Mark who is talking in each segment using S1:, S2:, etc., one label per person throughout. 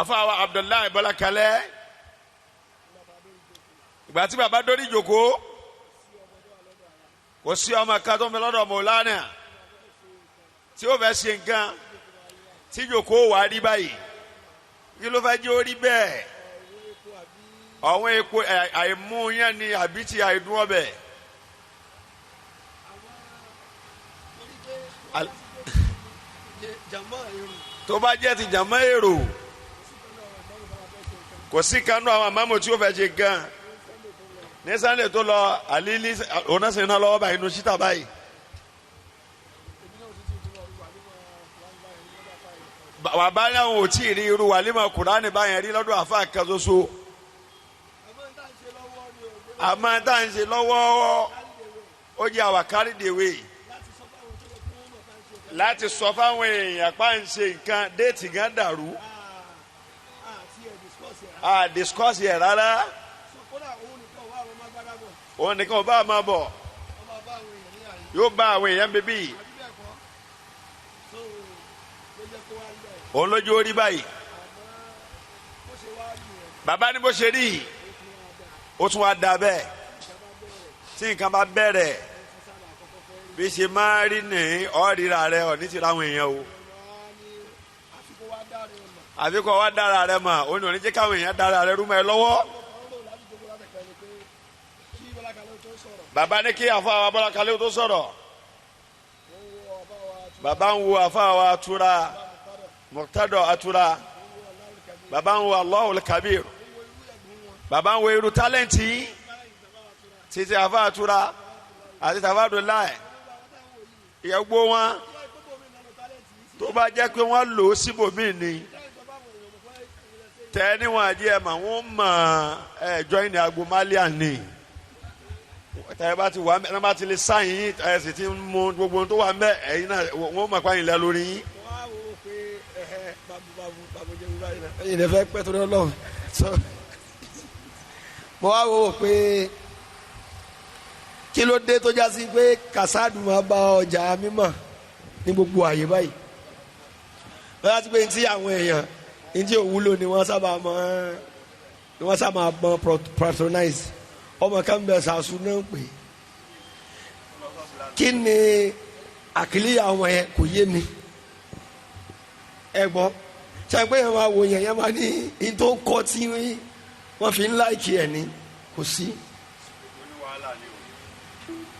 S1: Àfàwà Abdullahi Bọ́lákalẹ́ ìgbà tí bàbá dórí ìjòkó kò sí ọmọ kan tó ń bẹ lọ́dọ̀ Mọ̀lánà tí ó fẹ́ ṣe nǹkan tí ìjòkó wà rí báyìí kí ló fẹ́ jẹ́ ó rí bẹ́ẹ̀ ọ̀wọ́n epo àìmú yẹn ni àbí ti àìdún ọbẹ̀. Tó bá jẹ́ ti jàmọ́ èrò kò sí kanú àwọn àmàmù tí ó fẹ́ ṣe gan ní Sunday tó lọ àlílí onásìn náà lọ́wọ́ báyìí inú síta báyìí. Bàbá náà ò tí ì rí irú wàlímọ̀ Kùránì báyẹn rí lọ́dọ̀ àfa kan ṣoṣo. Àmọ́ tá à ń ṣe lọ́wọ́ ó jẹ́ àwà carry the way láti sọ fáwọn èèyàn pa ń ṣe nǹkan déètì gan dàrú a discuss yẹ rárá òun nìkan ò bá máa bọ̀ yóò bá àwọn èèyàn bíbí òun lójú orí báyìí bàbá ní bó ṣe rí ó tún wá da bẹ́ẹ̀ tí nǹkan bá bẹ̀rẹ̀ bí ṣe máa rí ní ọ̀ríra rẹ ọ̀ ní ti ráwọn èèyàn o àfi kọ́ wá dára rẹ mọ̀ òun ò ní jẹ́ káwọn èèyàn dára rẹ rúmọ́ ẹ lọ́wọ́. Bàbá ní kí àfa wa Bọ́lá Kalẹ́ tó sọ̀rọ̀ bàbá ń wo àfa wa Atura Mọ̀tádọ̀ Atura bàbá ń wo Allahul Kabir bàbá ń wo irú tálẹ́ǹtì títí àfa Atura àti tàfà Abdullahi ìyàgbó wọn tó bá jẹ́ pé wọ́n lò ó síbòmíì ni tẹ níwọ̀n àdí ẹ̀ mà wọ́n mọ̀ ẹ̀ join ní agbo malian ni tẹ bá ti wà mẹ bá ti lè sáyìn yín ẹ sì ti mú gbogbo tó wà mẹ ẹ̀yin náà wọ́n mọ̀ pààyàn lẹ lórí yín.
S2: ẹ̀yin lè fẹ́ pẹ́ torí Ọlọ́run so mo wá wò ó pé kí ló dé tó já sí pé kàsáàdù máa bá ọjà mímọ̀ ní gbogbo àyè báyìí wọ́n yá sí pé ní àwọn èèyàn ní tí òwúlò ni wọ́n sábà máa ni wọ́n sábà máa patronize ọmọ kan bẹ sàṣù náà pé kí ni àkìlíyà ọmọ yẹn kò yé mi ẹ gbọ́ ṣe pé yẹn máa wò yẹn yẹn máa ní ní tó kọ́ tí wọ́n fi ń láìkì ẹ̀ ní kò sí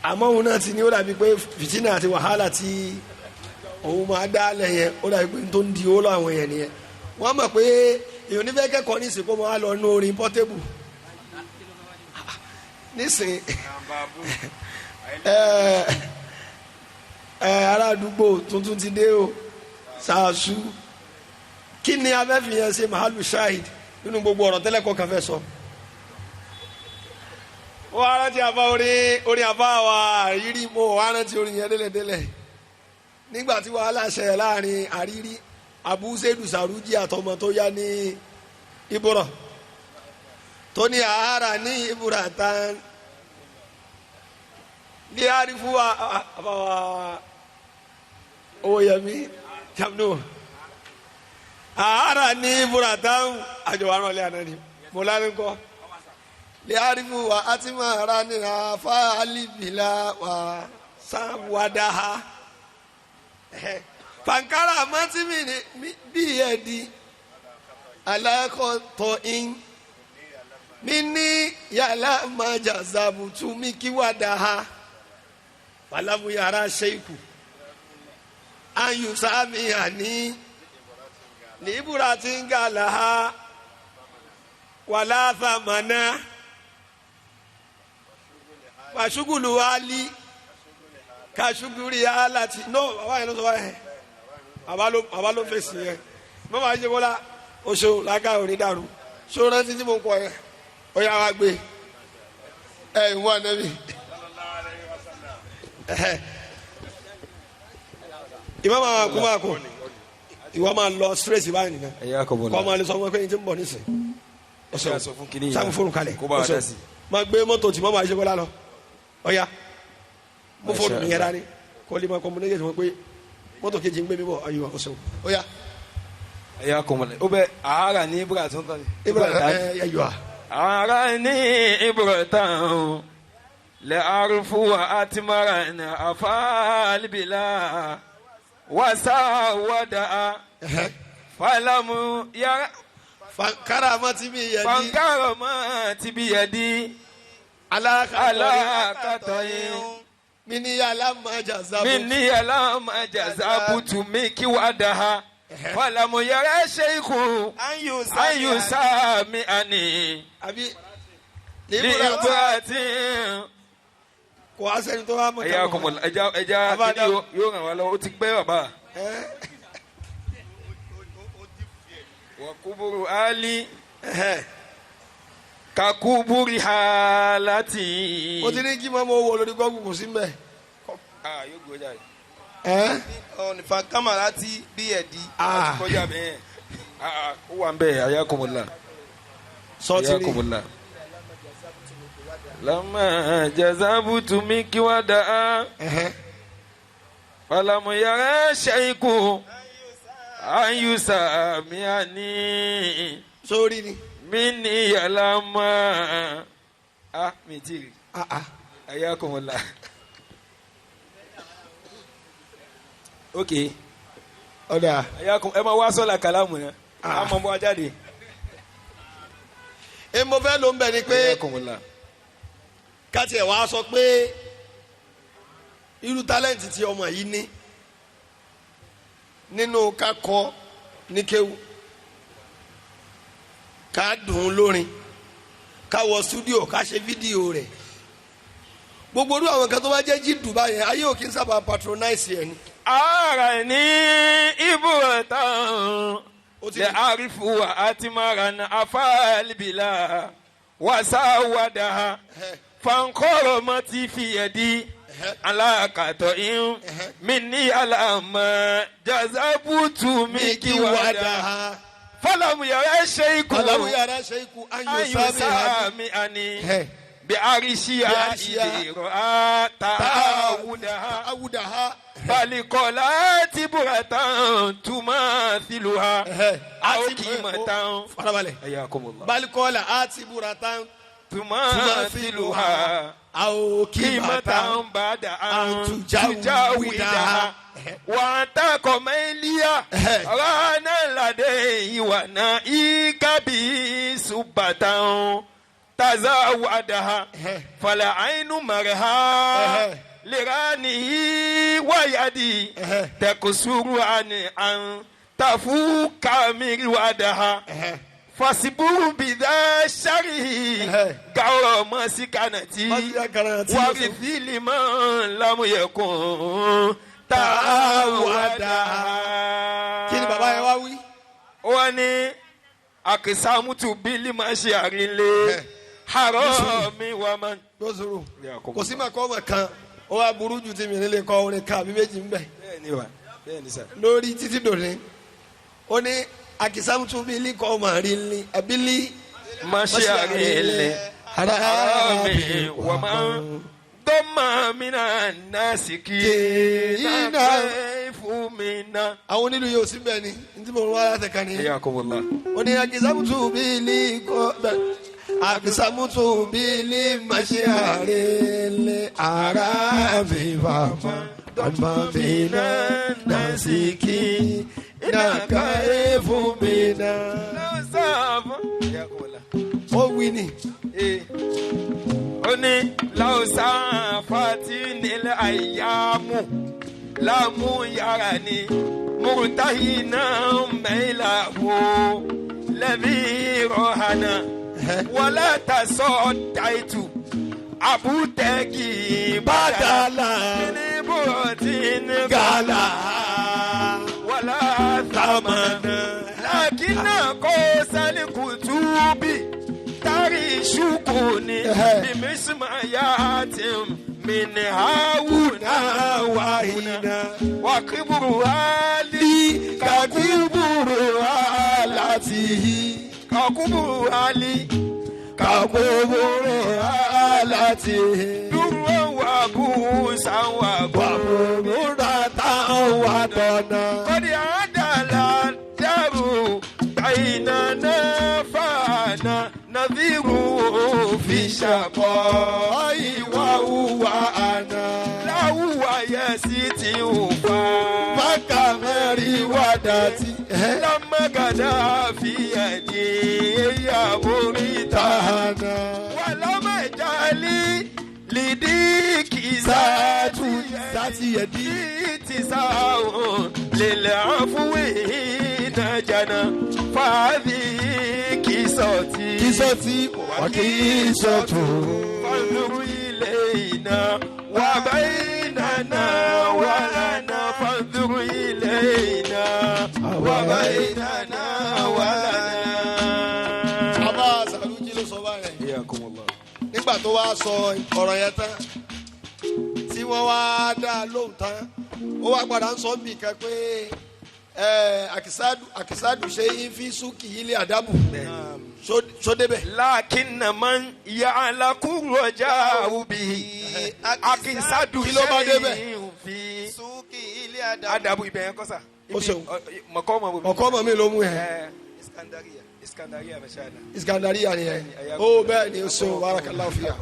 S2: àmọ́ òun náà ti ní ó dàbí pé fìtínà àti wàhálà tí òun máa dá lẹ̀ yẹn ó dàbí pé tó ń di owó lọ́wọ́ àwọn yẹn nìyẹn wọ́n mọ̀ pé èèyàn onífẹ́ kẹ́kọ̀ọ́ ní ìsìnkú máa lọ nú orin Portable nísìn ẹ ará àdúgbò tuntun ti dé o ṣáàṣù kí ni abẹ́fìyàn ṣe mahalu shahid nínú gbogbo ọ̀rọ̀ tẹ́lẹ̀ kọ́ kan fẹ́ sọ. Wọ́n á rántí àbá orin orin àbá wa àrírí mo wọ́n á rántí orin yẹn délẹ̀délẹ̀ nígbà tí wàhálà ṣẹlẹ̀ láàrin àrírí Abu Seidu Saruji àtọmọ tó yá ní ibùrọ̀ tó ní àárà ní ibùrà tán ní àrífú wa àbáwá owó yẹmi jamnu àárà ní ibùrà tán àjọwà náà lé àná ni mo lárúkọ kọ́ ní àrífú wa àti máa ra ní àfa alìbìlà wa sáwádàá pankara mọ́tìmí ni bí ẹ̀ di alákọ̀tọ̀ in mi ní yàrá máa jà zàbùtù mi kí wà dà ha wàlámù yàrá ṣeikù ayù sámi àní níbúra tí ń gà là ha wàlá fàmánà wàṣúgùlù wálí kàṣúgùrì aláti no bàbá yẹn ló sọ wáyé bàbá ló fèsì yẹn mọ́mọ́ àti bọ́lá oṣù làákà òní dàrú ṣó rántí tí mo ń kọ yẹn ó yà wá gbé ẹ ìwọ ànábì ìmọ̀ máa kú máa kú ìwọ máa lọ straight báyìí nìkan kọ́ máa lè sọ fún ẹ pé ní ti ń bọ̀ nísìn ọ̀sẹ̀ sáfù fóònù kalẹ̀ ọ̀sẹ̀ máa gbé mọ́tò tí mọ́mọ́ àti bọ́lá lọ ọ̀ya mú fóònù nìyẹn dání kó lè máa communicate wọn pé mọ́tò kejì ń gbé mi bọ̀ ayọ̀ ọ̀sẹ̀ ọ̀ya.
S3: Ẹ̀yà kọ̀mọ̀lẹ̀ ó bẹ àárà ní ibùdó àtúntàn ni.
S2: Ibùdó ẹ̀yọ̀
S3: àárà ní ibùdó tán lẹ́ àrùfù àtìmọ́ra ní àfàlìbìlà wàsá wàdà fàlámù yàrá.
S2: Fankara ti bi yẹ di.
S3: Fankara ma ti bi yẹ di.
S2: Alakatọ yi. Mini alama jazabu.
S3: Mini alama jazabu tumi ki wa da ha. Falamu yẹrẹ seiku. Ayu sami ani.
S2: Abi.
S3: Liburati.
S2: Kò wá sẹ́ni tó wá mọ̀.
S3: Ẹja kọmọ ẹja ẹja kini yóò ràn wá lọ́wọ́ ó ti gbẹ́ bàbá. Wakuburu ali kakuburi halati.
S2: O ti ní kí mọ́mọ́ wo lórí gọ́gùn kò sí mbẹ́.
S3: Yóò gbé jáde.
S4: Ọ̀nìfà kámàrà ti bí ẹ̀ di.
S3: Kọjá bẹ́ẹ̀ ó wà ń bẹ̀ ayakumula.
S2: Sọtiri
S3: ayakumula. Lama jazabutu mi kiwada. Falamu yàrá ṣẹ́yìnkù. Ayusa miani.
S2: Sórí ni.
S3: Mi ni yàlámà. Ah, mi ti rí. Ayakumula. Ok.
S2: Ọ̀dà.
S3: Ayakum ẹ máa wá sọ́la kàlámù náà. A máa bọ́ ajáde.
S2: Ẹ mo fẹ́ ló ń bẹ̀ ni pé.
S3: Ayakumula.
S2: Káti ẹ̀ wá sọ pé irú tálẹ́ǹtì tí ọmọ yìí ní nínú ká kọ ní kéwú, ká dùn ún lórin, ká wọ stúdíò, ká ṣe fídíò rẹ̀, gbogbo orú àwọn kan tó bá jẹ́ jídùú báyẹn ayé ò kí ń sábà patronize ẹ̀ ni.
S3: Ara ní ibùdó tán lè àrífù àti mara ní afáàlìbìlà wàsáwádà fankọ́rọ̀ mọ́ ti fi ẹ̀ di alakatọ in mi ní alama jazabutu mi kí wàdà fọlọmù yàrá ṣe ikú
S2: fọlọmù yàrá ṣe ikú ayò
S3: sámi àní bí àríṣíà ìdèrò àtàwùdà balikọla ti burata tuma filuha àwòkìmọ̀tàn.
S2: Farabalẹ̀ balikọla àti burata
S3: tuma filuha.
S2: Aokimata
S3: bada antujawida watakomelia rana lade iwana ikabi subatan tazawadaha fala ainu marha lirani wayadi takusuru ani an tafuka mirwadaha fasiburu bidha shari gawọ masikanati wari filimọ lamuyẹkun tawada.
S2: Kí ni bàbá yẹn wá wí.
S3: Ó wá ní akisamutu bílí máa ṣe àrínlé àárọ̀ mi wà máa.
S2: Lọ́sọ̀rọ̀ kò sí màkọ́ ọmọ kan ó wá burú ju ti mi nílé kọ́ orin ká mi méjì ń bẹ̀.
S3: Bẹ́ẹ̀ni wa bẹ́ẹ̀ni sà.
S2: Lórí títí dòní ó ní. Akisamutu bili kọ ma ri abili.
S3: Masi arile harami wama dọ́mà mina nasiki na fúnmina.
S2: Àwọn onílù yóò sí bẹ́ẹ̀ ni ntí mo wá láti kan ní.
S3: Ẹyà kò wọ́n la.
S2: Ó ní akisamutu bili kọ akisamutu bili masi arile harami wama dọ́mà mina nasiki. Naka efu mina. Ó wí ni.
S3: Ó ní láwùsá fati nílẹ̀ àyàmú láàmú yàrá ni mùrùtáyì náà mẹ́lá wo lẹ́bí rọ̀hánà wọlé tasọ̀ dàìtù àbútẹ́gì
S2: bàdàlà
S3: níbo tí ní
S2: gàlà.
S3: Thamana lakina ko salikutubi tari shukuni bimismayatim min hauna wahina wa kibru ali
S2: kakuburu alatihi
S3: kakuburu ali
S2: kakuburu alatihi
S3: dúró wà bú sáwà
S2: bú múra táwọn wà tọ̀nà.
S3: Kọ́ni àdàlà dàrú بيننا فانا نذير في شقاء
S2: وهو أنا
S3: له يسيتي
S2: فكمري وداتي
S3: لما غدا في يدي يا مريتا ولما جالي لديك
S2: ذات يدي
S3: تساو للعفو نجنا فهذه كيسوتي
S2: كيسوتي وكيسوتو
S3: فانظر إلينا وبيننا ولنا فانظر إلينا وبيننا ولنا.
S2: Bàbá Sàrújí ló sọ báyẹn. Nígbà tó wá sọ ọ̀rọ̀ yẹn tán tí wọ́n wá dá a lóhùn tán ó wá padà ń sọ mí kan pé àkìsádù ṣe ń fi súnkì ilé àdábù sódébẹ̀.
S3: Lakinna man ya'laku raja'u bihi àkìsádù
S2: Kí ló bá débẹ̀?
S3: ṣe ń fi
S4: súnkì ilé àdàbù.
S3: àdàbù ibẹ̀ yẹn kọ́ sà.
S2: Ó ṣeun.
S3: Mọ̀kọ́ mọ̀ bò.
S2: Ọkọ ọmọ mi ló mú yẹn.
S4: Iskandariya.
S3: Iskandariya mashallah.
S2: Iskandariya ni yẹn. Ó bẹ́ẹ̀ ni o ṣeun barakallahu fiya.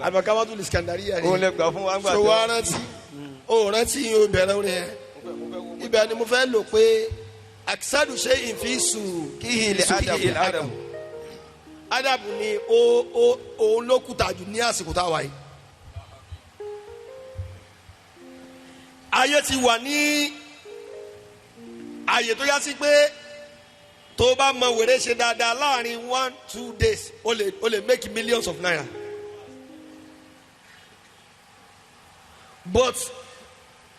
S2: Àbàkáwátú Iskandariya ni.
S4: Òun lè gbà fún wa ń gbà
S2: So wá rántí ó rántí yóò bẹ̀rẹ̀ orin yẹn. Ibẹ̀ ni mo fẹ́ lò pé àkìsádù ṣe ìfisù
S4: kí ilé àdàbù.
S2: Adabu ni òun ló kùtà jù ní àsìkò tá a wà yìí. Ayé ti wà ní àyè tó yá sí pé tó bá mọ wèrè ṣe dáadáa láàrin 1-2 days o lè make millions of naira. But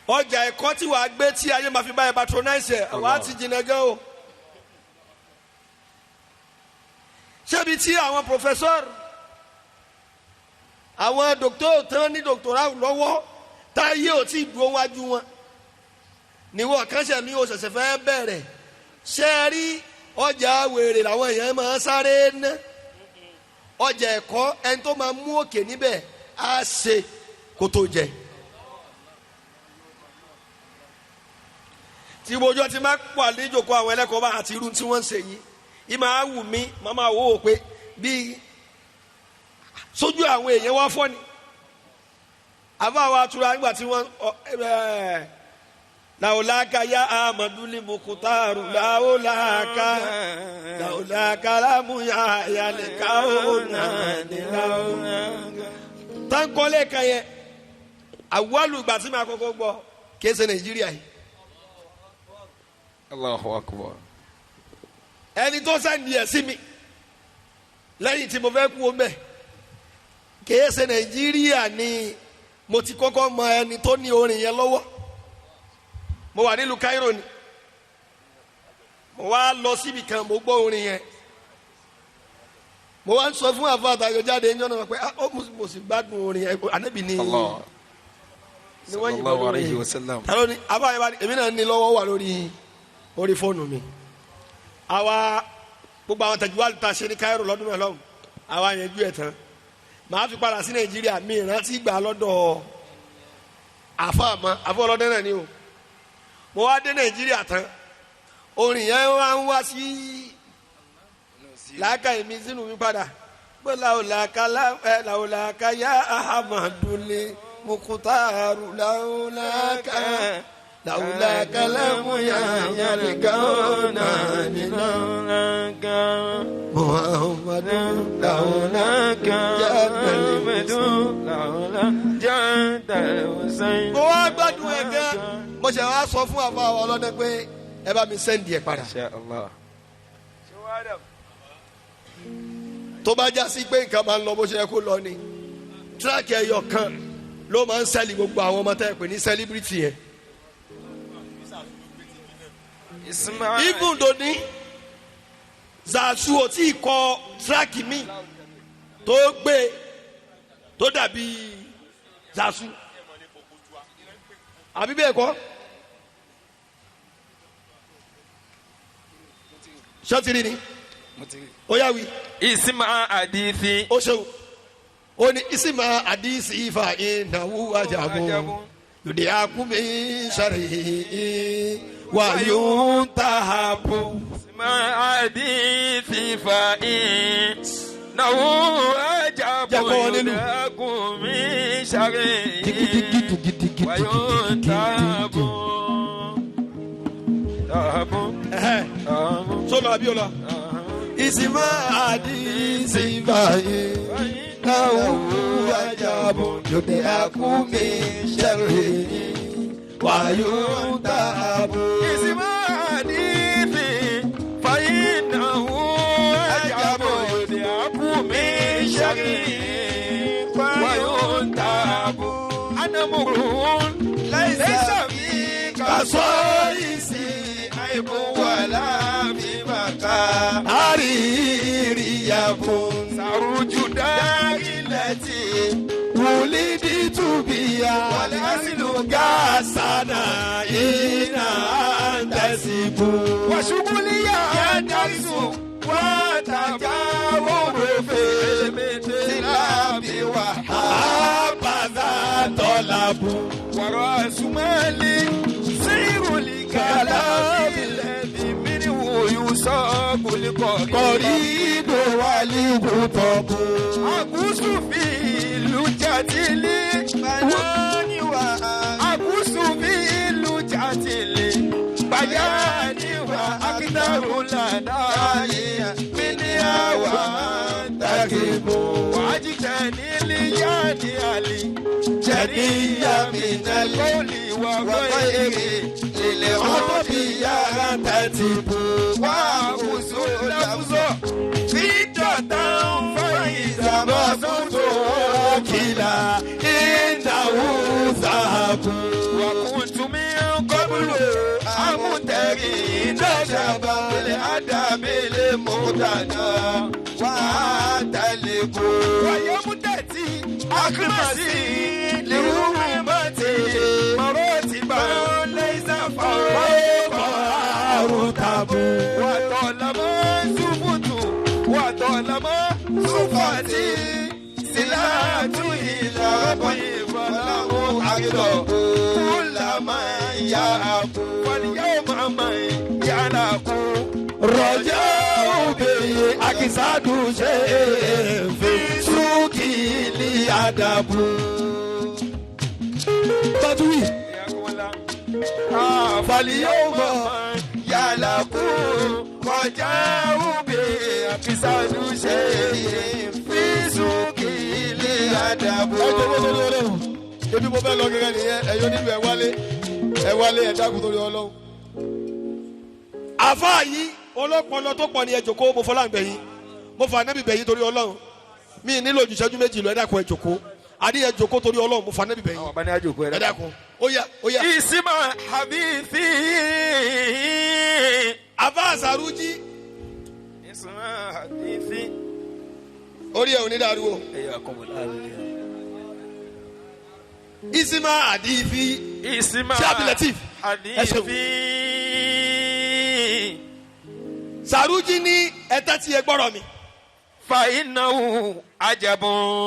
S2: ọjà ẹ̀kọ́ tí wàá gbé tí ayé máa fi báyìí patronize ẹ̀ wàá ti jìnnà gan o. Ṣébi tí àwọn professor àwọn doctor tán ní doctoral lọ́wọ́ táyé ò tí ì dúró wájú wọn níwọ̀n kánṣẹ́ ní o ṣẹ̀ṣẹ̀ fẹ́ bẹ̀rẹ̀ ṣe é rí ọjà wèrè làwọn èèyàn máa sáré ná ọjà ẹ̀kọ́ ẹni tó máa mú òkè níbẹ̀ á ṣe kó tó jẹ. Tí gbogbo ti máa pọ̀ àlejòkó àwọn ẹlẹ́kọ̀ọ́ bá àti irú tí wọ́n ń ṣe yìí ìmọ̀ á wù mí màá máa wò ó pé bíi sójú àwọn èèyàn wá fọ́ ni àbá wa tura nígbà tí wọ́n làwòláka yá amaduli mukutaru làwòláka làwòláka lámúyá yálẹ̀ká ònà ní làwòláka. Táǹkọ́lé kan yẹn àwọ̀lù ìgbà tí màá kọ́kọ́ gbọ́ kìí ṣe Nàìjíríà yìí.
S3: Allahu akbar.
S2: Ẹni tó sẹ́ndì ẹ̀ sí mi lẹ́yìn tí mo fẹ́ kú o mẹ́ kìí ṣe Nàìjíríà ni mo ti kọ́kọ́ mọ ẹni tó ní orin yẹn lọ́wọ́. Mo wà nílùú Cairo ni mo wá lọ síbi kan mo gbọ́ orin yẹn mo wá ń sọ fún àfa àtàjọ jáde ń jọ́nà pé mo sì gbádùn orin yẹn Ànábì ni ni wọ́n yìnbọn lórí yẹn tàló ni àbá yẹn bá ní èmi náà ní lọ́wọ́ wà lórí orí fóònù mi. Àwa gbogbo àwọn tẹ̀júwá ta ṣe ní Cairo lọ́dún náà lọ́hùn àwa yẹn ju ẹ̀ tán màá fi padà sí Nàìjíríà mi ìrántí gbà lọ́dọ̀ àfa àmọ́ àfa ọlọ́dẹ náà ni o. Mo wá dé Nàìjíríà tán orin yẹn wá ń wá sí làákà èmi sínú mi padà pé làwòlàkà làwòlàkà yá ahamadule mukutaru làwòlàkà làwòlàkà làmúyà yàlẹ̀kà ọ̀nà nílàwòlàkà muhammadu làwòlàkà yàlẹ̀kà làwòlàkà. Mo wá gbádùn ẹ̀ gan mo ṣe wá sọ fún àfa àwọn ọlọ́dẹ pé ẹ bá mi sẹ́ndì ẹ̀ padà. Tó bá já sí pé nǹkan máa ń lọ bó ṣe yẹ kó lọ ni tíráàkì ẹyọ kan ló máa ń sẹ́lì gbogbo àwọn ọmọ tẹ́ ẹ pè ní sẹ́líbírìtì yẹn. Even though ní Zazu ò tí ì kọ tíráàkì mi tó gbé tó dàbí Zazu àbí bẹ́ẹ̀ kọ́ ṣọ́tìrì ni ó yá wí.
S3: Isima adithi.
S2: Ó ṣeun ó ní isima adithi ifá ìnáwó ajabu yòdì akúmi sàrè wà yóò ń ta àbò.
S3: حديثي فإنه عجب يدرك من شره وينتاب
S2: sọlọ abiola.
S1: Ìsìnmá àdìsí báyìí náà wú ajábọ̀ yòdì àkúmi ṣẹ̀rẹ̀ wàyó tààbò.
S3: Ìsìnmá àdìsí fàyínàwó ajábọ̀ yòdì àkúmi ṣẹ̀rẹ̀ wàyó tààbò. Anamurun lẹ́sà fi
S1: Kàṣọ ìsìn
S3: àìbò wà láàbí bàtà.
S1: àríyàbọ̀.
S3: Sàrújù dárílẹ̀ tí
S1: Wùlídì tùbíyà
S3: wàlẹ́
S1: gàṣánà iná àǹtẹ̀sìbò.
S3: Wàṣubúlíyà dárìsù wàtàjà wòrò fèlèmètè lábí wà.
S1: Àbàdà tọ́làbù.
S3: Wàrọ̀ àsùnmọ́lì sírùlì kàlámì lẹ́bí mìíràn wòyù sọ́ọ̀kùlì kọ̀rí.
S1: Kọ̀rí ìdò wà líbù tọ̀bù.
S3: Àgùsù fi ìlú jàtìlì.
S4: Banani wa
S3: Àgùsù fi ìlú jàtìlì. Bàyáni wa akitaru làdáyé. Mímí àwa
S1: Takibu.
S3: wàájì tẹ̀lé yáàdì àlì.
S1: Jẹ̀díyà mìnàlì.
S3: Kọ́ọ̀lì wà
S4: wàgbọ́yèrè lèlè
S1: Ọ̀tọ̀bí yàrá tẹ̀tìbù.
S3: wà kùsù làkùsọ̀. Fíjọ táwọn fàyè
S1: Sàmọ́sùtò kìlà ìnáwó sàbù.
S3: Wàkùntùmí kọ́bùlù àmútẹ̀rì ìdájàbá.
S4: Ilẹ̀ àdàbílẹ̀ mọ̀tàdá wà á tẹ̀lé kó.
S3: Wàyọ̀mútẹ̀tì àkìmọ̀sí lìrúmọ̀tì mọ̀rọ̀tì bá lẹ́sà fáwọn.
S1: Ọkọ̀ àrùn tàbù.
S3: Wàtọ̀lámọ́ ṣubùtù wàtọ̀lámọ́ ṣùfàtì sílátù ìlà ìfọ̀láwọ̀ àgìlọ̀ kúlàmọ́ yà á kú. Wàlíyàwó màmá yàrá kú.
S1: Rọ̀jò òbèyè àkìsàdùn ṣe fi súkìlì àdàbù. Tọ́júwì.
S3: Fàlíyàwó màmá yàrá kú. Kọjá òbí àkìsàdùn ṣe fi súkìlì àdàbò.
S2: Ẹ jọ̀wọ́ torí Ọlọ́run ebi mo fẹ́ lọ gẹ́gẹ́ nìyẹn ẹ̀yọ́ nílùú ẹ̀ wálé ẹ̀ wálé ẹ̀ dákun torí Ọlọ́run. Àfáà yìí ọlọ́pọlọ tó pọ̀ ní ẹ jókòó mo fọlá ń bẹ̀ yín mo fà nẹ́bí bẹ̀ yín torí Ọlọ́run mi nílò ju ìṣẹ́jú méjì lọ ẹ dákun ẹ jókòó àdí ẹ jókòó torí Ọlọ́run mo fà nẹ́bí bẹ̀ yín ẹ dákun ó yá ó yá.
S3: Ìsìmọ̀ hadithi.
S2: Àfáà Sàrújí
S3: Ìsìmọ̀ hadithi.
S2: orí ẹ̀ ò ní dàrú o. Isima àdìfí
S3: Ìsìmọ̀
S2: Ṣé Abdulateef? Ẹ ṣeun.
S3: hadithi.
S2: Sàrújí ní ẹ̀tẹ́ tí ẹ gbọ́rọ̀ mi.
S3: Fàyínàwó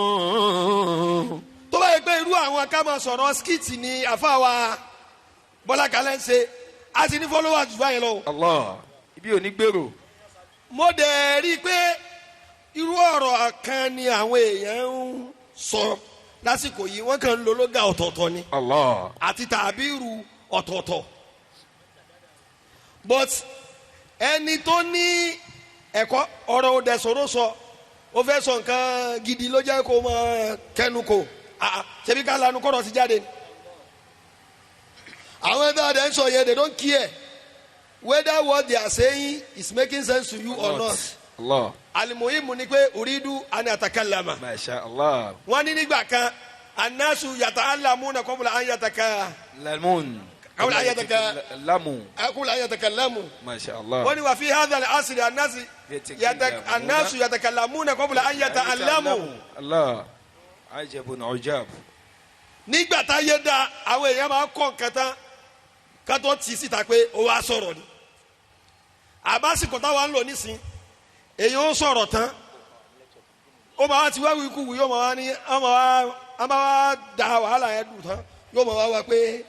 S3: ajabun.
S2: Tó bá yẹ pé irú àwọn ká máa sọ̀rọ̀ skit ni àfáà wa Bọ́lá Kalẹ́ ń ṣe a ti ní followers jù báyìí lọ.
S3: Allah ibi ò ní gbèrò.
S2: Mo dẹ̀ rí i pé irú ọ̀rọ̀ kan ni àwọn èèyàn ń sọ lásìkò yìí wọ́n kàn ń lo lóga ọ̀tọ̀ọ̀tọ̀ ni
S3: Allah.
S2: àti tàbírù ọ̀tọ̀ọ̀tọ̀. But ẹni tó ní ẹ̀kọ́ ọ̀rọ̀ òdẹ sọ̀rọ̀ sọ ó fẹ́ sọ nǹkan gidi ló jẹ́ kó mọ kẹnu kò ṣebí ká lanu kọ́rọ̀ ti jáde ni. Àwọn ẹgbẹ́ ọ̀dẹ̀ ń sọ yẹn they don't care whether what they are saying is making sense to you or not.
S3: Allah.
S2: Alimohimu ni pé uridu ani atakalama.
S3: Masha Allah.
S2: Wọ́n ní nígbà kan anasu yàtà alamuna kọ́bùlà an yàtàkà.
S3: Lamun.
S2: Qabla an yataka-
S3: Lamu.
S2: Akula an yàtàkàlamu.
S3: Masha Allah.
S2: Wọ́n ní wà fi hadha al-asri anasi anasu yàtàkàlamuna kọ́bùlà an yàtàalamu.
S3: Allah. Ajabun ujab.
S2: Nígbà tá yé da àwọn èèyàn máa kọ́ nǹkan tán ká tó tì í síta pé ó wá sọ̀rọ̀ ni. Àbásìkò táwa ń lò nísìn èèyàn ó sọ̀rọ̀ tán ó máa ti wá wíkú wí yóò máa wá ní á máa wá da wàhálà yẹn dùn tán yóò máa wá wá pé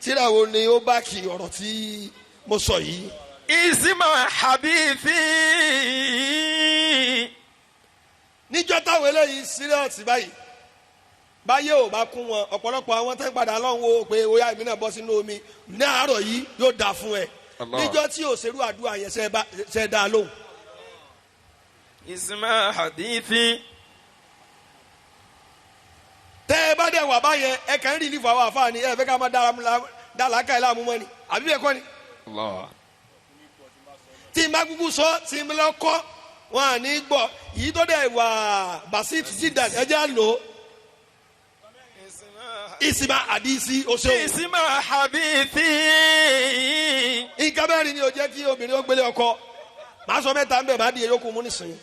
S2: tíra wo ni ó bá kì ọ̀rọ̀ tí mo sọ yìí.
S3: Isima habithi.
S2: Níjọ́ táwọn eléyìí sírẹ́ọ̀tì báyìí báyé ò bá kún wọn ọ̀pọ̀lọpọ̀ àwọn tẹ́ ń padà lọ́hùn ó pé ó yá èmi náà bọ́ sínú omi ní àárọ̀ yìí yóò dáa fún ẹ.
S3: Allah.
S2: Níjọ́ tí òṣèlú àdúrà yẹn ṣe dá lóhùn.
S3: Isima hadithi.
S2: Tẹ́ ẹ bá dẹ̀ wà báyẹn ẹ kàn ń rìlífù àwọn àfáà ni ẹ fẹ́ ká máa dá làákà ẹ̀ láàmú mọ́ ni àbí bẹ́ẹ̀ kọ́ ni.
S3: Allah.
S2: Tí n bá kúkú sọ tí n lọ kọ́ wọn à ní gbọ́ yìí tó dẹ̀ wà basit jidan ẹ jẹ́ à lò ó. Isima hadisi o ṣeun.
S3: Isima habithi.
S2: Nǹkan mẹ́rin ni ó jẹ́ kí obìnrin ó gbélé ọkọ. Màá sọ mẹ́ta ń bẹ̀ máa di eyókù mú nísìnyí.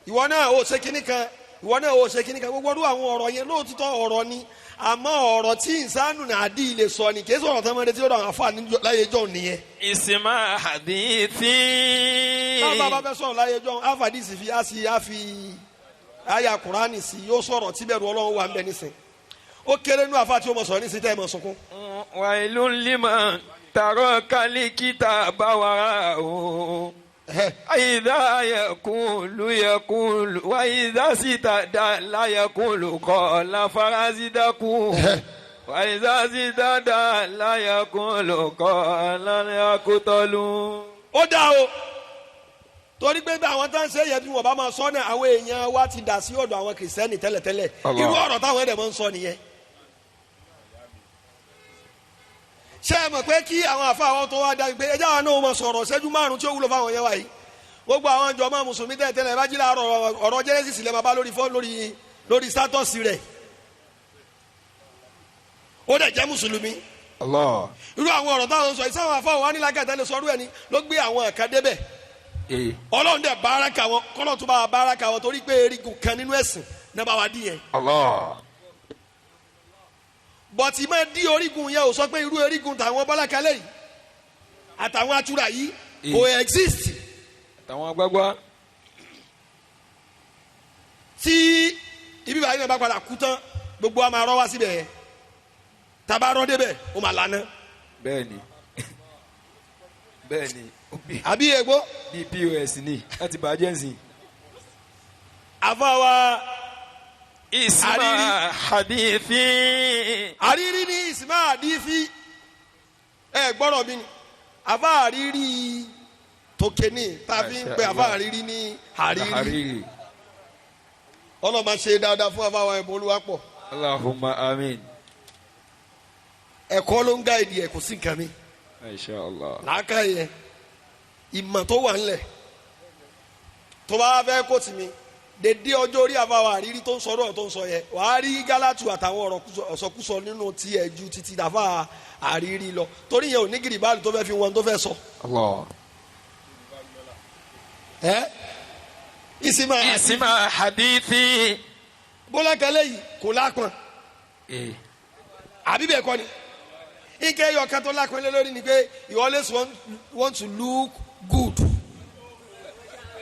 S2: Ìwọ náà ó ṣe kíní kan, ìwọ náà ó ṣe kíní kan, gbogbo ọdún àwọn ọ̀rọ̀ yẹn lóòótọ́ ọ̀rọ̀ ni, àmọ́ ọ̀rọ̀ tí ìsánù náà dì í lè sọ ni kì í sọ̀rọ̀ tán mọ́ni tí ó dọ̀ àwọn àfáà láyé jọ̀ nìyẹn.
S3: Isima hadithi.
S2: Báwo bá fẹ́ sọ̀rọ̀ láyé jọ̀ àfàdísì fi á sì á fi àyà Kùránì sí yóò sọ̀rọ̀ tíbẹ̀rù Ọlọ́run wà ń bẹ nísìn. Ó kéré nú àfáà tí ó mọ̀ sọ̀rọ̀ nísìn tẹ́ ẹ mọ̀ sunkún.
S3: Wailun liman taraka likitaba wara'ahu. Idha yakulu yakulu wa idha sitada yakulu qala farasidaku. Wa idha sitada yakulu qala yakutalu.
S2: Ó dá o torí pé bí àwọn tá ń ṣe yẹ bí wọn bá máa sọ náà àwọn èèyàn wa ti dà sí ọ̀dọ̀ àwọn kìrìsìtẹ́nì tẹ́lẹ̀tẹ́lẹ̀ irú ọ̀rọ̀ táwọn ẹ̀dẹ̀ máa ń sọ nìyẹn. Ṣé ẹ mọ̀ pé kí àwọn àfa àwọn tó wá dá pé ẹjẹ́ àwọn náà máa sọ̀rọ̀ ṣẹ́jú márùn-ún tí ó wúlò fáwọn yẹn wáyé gbogbo àwọn ìjọ máa mùsùlùmí tẹ́lẹ̀tẹ́lẹ̀ bá jí láàárọ̀ ọ̀rọ̀ Genesis lè máa bá lórí fọ́ lórí status rẹ̀ ó dẹ̀ jẹ́ mùsùlùmí.
S3: Allah.
S2: Irú àwọn ọ̀rọ̀ táwọn sọ ìsáwọn àfa àwọn anílágàtà lè sọrú ẹni ló gbé àwọn ẹ̀ka débẹ̀. Ọlọ́run dẹ̀ báraka wọn kọ́lọ́ tó bá báraka wọn torí pé erigun kan nínú ẹ̀sìn náà bá wa dí yẹn.
S3: Allah.
S2: Bọ̀tí máa dí orígun yẹn ò sọ pé irú erigun tàwọn bọ́lákalẹ̀ yìí àtàwọn atura yìí kò exist.
S3: Àtàwọn agbágbá.
S2: Tí ibi báyìí náà bá padà kú tán gbogbo wa máa rọ́ wá síbẹ̀ yẹn tàbá rọ́ débẹ̀ ó máa lànà.
S3: Bẹ́ẹ̀ni bẹ́ẹ̀ni.
S2: Àbí egbò.
S3: Bí POS ni láti bàjẹ́ nsìn.
S2: Àfọwọ́.
S3: Isma hadithi.
S2: Àrírí ni isma hadithi ẹ gbọ́dọ̀ mi ni àfa àrírí tòkè ní tàbí ń pè àfa àrírí ní àrírí. Ọlọ́mà ṣe dáadáa fún àfa àwọn ẹ̀bùn olúwapọ̀.
S3: Allahumma amin.
S2: Ẹ̀kọ́ ló ń gáìdì ẹ̀ kò sí nǹkan mi.
S3: Insha Allah.
S2: Làákà yẹ ìmọ̀ tó wà ńlẹ̀ tó bá fẹ́ kó tì mí dèdè ọjọ́ orí àfàwọ̀ àrírí tó ń sọ ọ̀rọ̀ tó ń sọ yẹ wàá rí gálàtù àtàwọn ọ̀rọ̀ ọ̀sọ̀kúsọ nínú tiẹ̀ ju títí dàfà àrírí lọ torí yẹn ò ní gìrìbáàlù tó fẹ́ fi wọn tó fẹ́ sọ.
S3: Allah.
S2: Ẹ ìsìnmá
S3: Isima hadithi.
S2: bọ́lá kẹlẹ́ yìí kò lápọn àbí bẹ́ẹ̀ kọ́ ni ike yọ kẹtọ lápọn lé lórí ni pé you always want to look good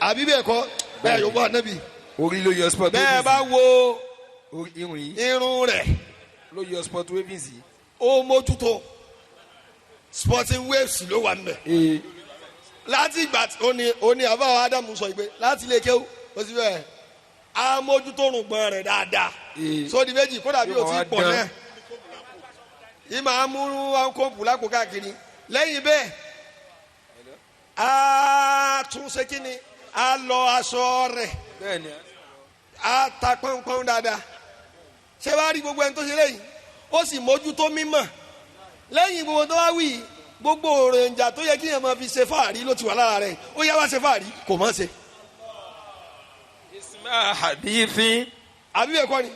S2: àbí bẹ́ẹ̀ kọ́ bẹ́ẹ̀ yóò bọ́ ànábì.
S3: Orí ló yọ sport wavings.
S2: Bẹ́ẹ̀ bá wo
S3: irun yìí
S2: irun rẹ̀
S3: ló yọ sport wavings yìí.
S2: Ó mójútó sporting waves ló wà níbẹ̀. Láti ìgbà ó ní àbáwọ̀ Ádámù sọ pé láti ilé kéwú ó sì bẹ́ẹ̀ á mójútó rùngbọ̀n rẹ̀ dáadáa. Sódi méjì kódà bí o ti pọ̀ náà yìí máa mú kóòpù lápò káàkiri lẹ́yìn bẹ́ẹ̀ á tún ṣe kí ni á lọ aṣọ rẹ̀ á ta pọ́npọ́n dáadáa. Ṣé wàá rí gbogbo ẹni tó ṣe lẹ́yìn ó sì mójútó mímọ̀ lẹ́yìn gbogbo tó wá wí gbogbo òròǹjà tó yẹ kí yẹn máa fi ṣe fáàrí ló ti wà lára rẹ̀ ó yá wá ṣe fáàrí kò mọ̀ ṣe.
S3: Isma hadithi.
S2: Àbí bẹ́ẹ̀ kọ́ ni